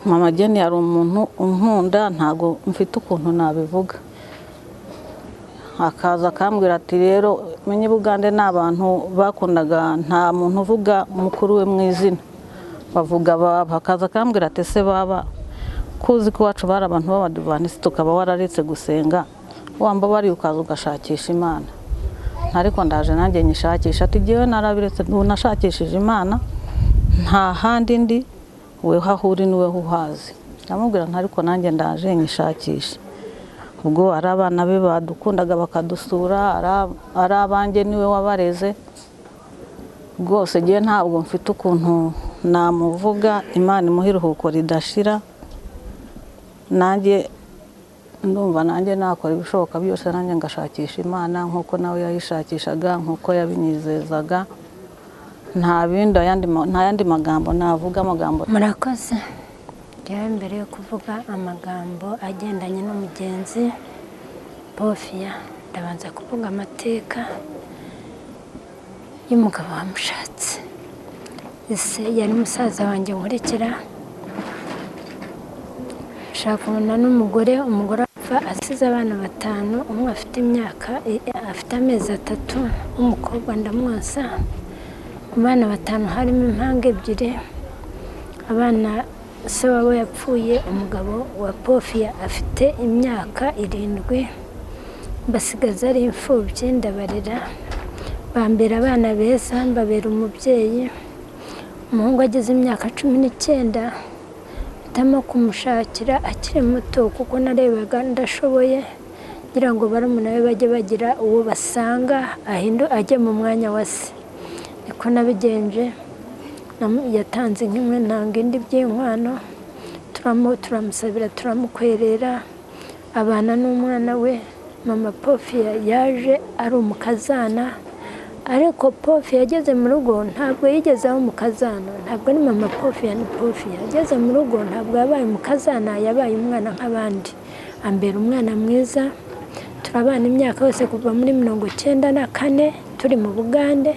[SPEAKER 16] Mama Jane yari umuntu unkunda, ntago mfite ukuntu nabivuga. Akaza akambwira ati rero menye Bugande ni abantu bakundaga, nta muntu uvuga mukuru we mu izina, bavuga baba. Akaza akambwira ati se baba, kuzi ko iwacu bari abantu b'abadivantisiti ukaba wararetse gusenga, wamba bari ukaza ugashakisha Imana. Ariko ndaje nanjye nyishakisha. Ati jyewe narabiretse, nashakishije Imana nta handi ndi, weho aho uri niwe uhazi. Ndamubwira nti ariko nanjye ndaje nyishakisha. Ubwo ari abana be badukundaga bakadusura, ari abanjye niwe wabareze. Rwose jyewe ntabwo mfite ukuntu namuvuga, Imana imuhe iruhuko ridashira. Nanjye ndumva nanjye nakora ibishoboka byose, nanjye ngashakisha Imana nk'uko nawe yayishakishaga, nk'uko yabinyizezaga. Nta bindi, nta yandi magambo navuga amagambo.
[SPEAKER 17] Murakoze. Njyewe mbere yo kuvuga amagambo agendanye n'umugenzi Bofiya, ndabanza kuvuga amateka y'umugabo wamushatse. Ese yari musaza wanjye nkurikira, nshaka n'umugore, umugore apfa asize abana 5, umwe afite imyaka afite amezi 3, umukobwa ndamwonsa. Mu bana 5 harimo impanga 2. Abana se wabo yapfuye, umugabo wa Bofiya afite imyaka 7, mbasigaza ari imfubyi, ndabarera, bambera abana beza, mbabera umubyeyi. Umuhungu ageze imyaka 19, mpitamo kumushakira akiri muto kuko narebaga ndashoboye, ngira ngo barumuna be bajye bagira uwo basanga ahindu ajye mu mwanya wa se. Niko nabigenje, yatanze nk'imwe ntanga indi by'inkwano, turamusabira, turamukwerera, abana n'umwana we. Mama Bofiya yaje ari umukazana, ariko Bofiya ageze mu rugo ntabwo yigeze aba umukazana, ntabwo ni mama Bofiya, ni Bofiya. Ageze mu rugo ntabwo yabaye umukazana, yabaye umwana nk'abandi, ambera umwana mwiza. Turabana imyaka yose kuva muri 94 turi mu Bugande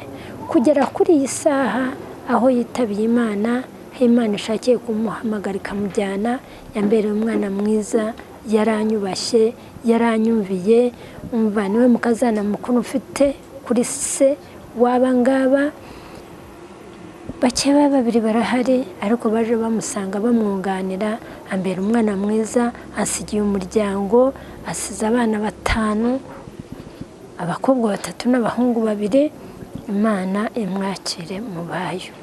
[SPEAKER 17] kugera kuri iyi saha aho yitabiye Imana, Imana ishakiye kumuhamagara ikamujyana. Yambereye umwana mwiza, yaranyubashye, yaranyumviye. Umva niwe mukazana mukuru mfite kuri se waba ngaba. Bake babiri barahari, ariko baje bamusanga bamwunganira. Ambera umwana mwiza, asigiye umuryango, asize abana 5, abakobwa 3 n'abahungu 2. Imana imwakire mu bayo.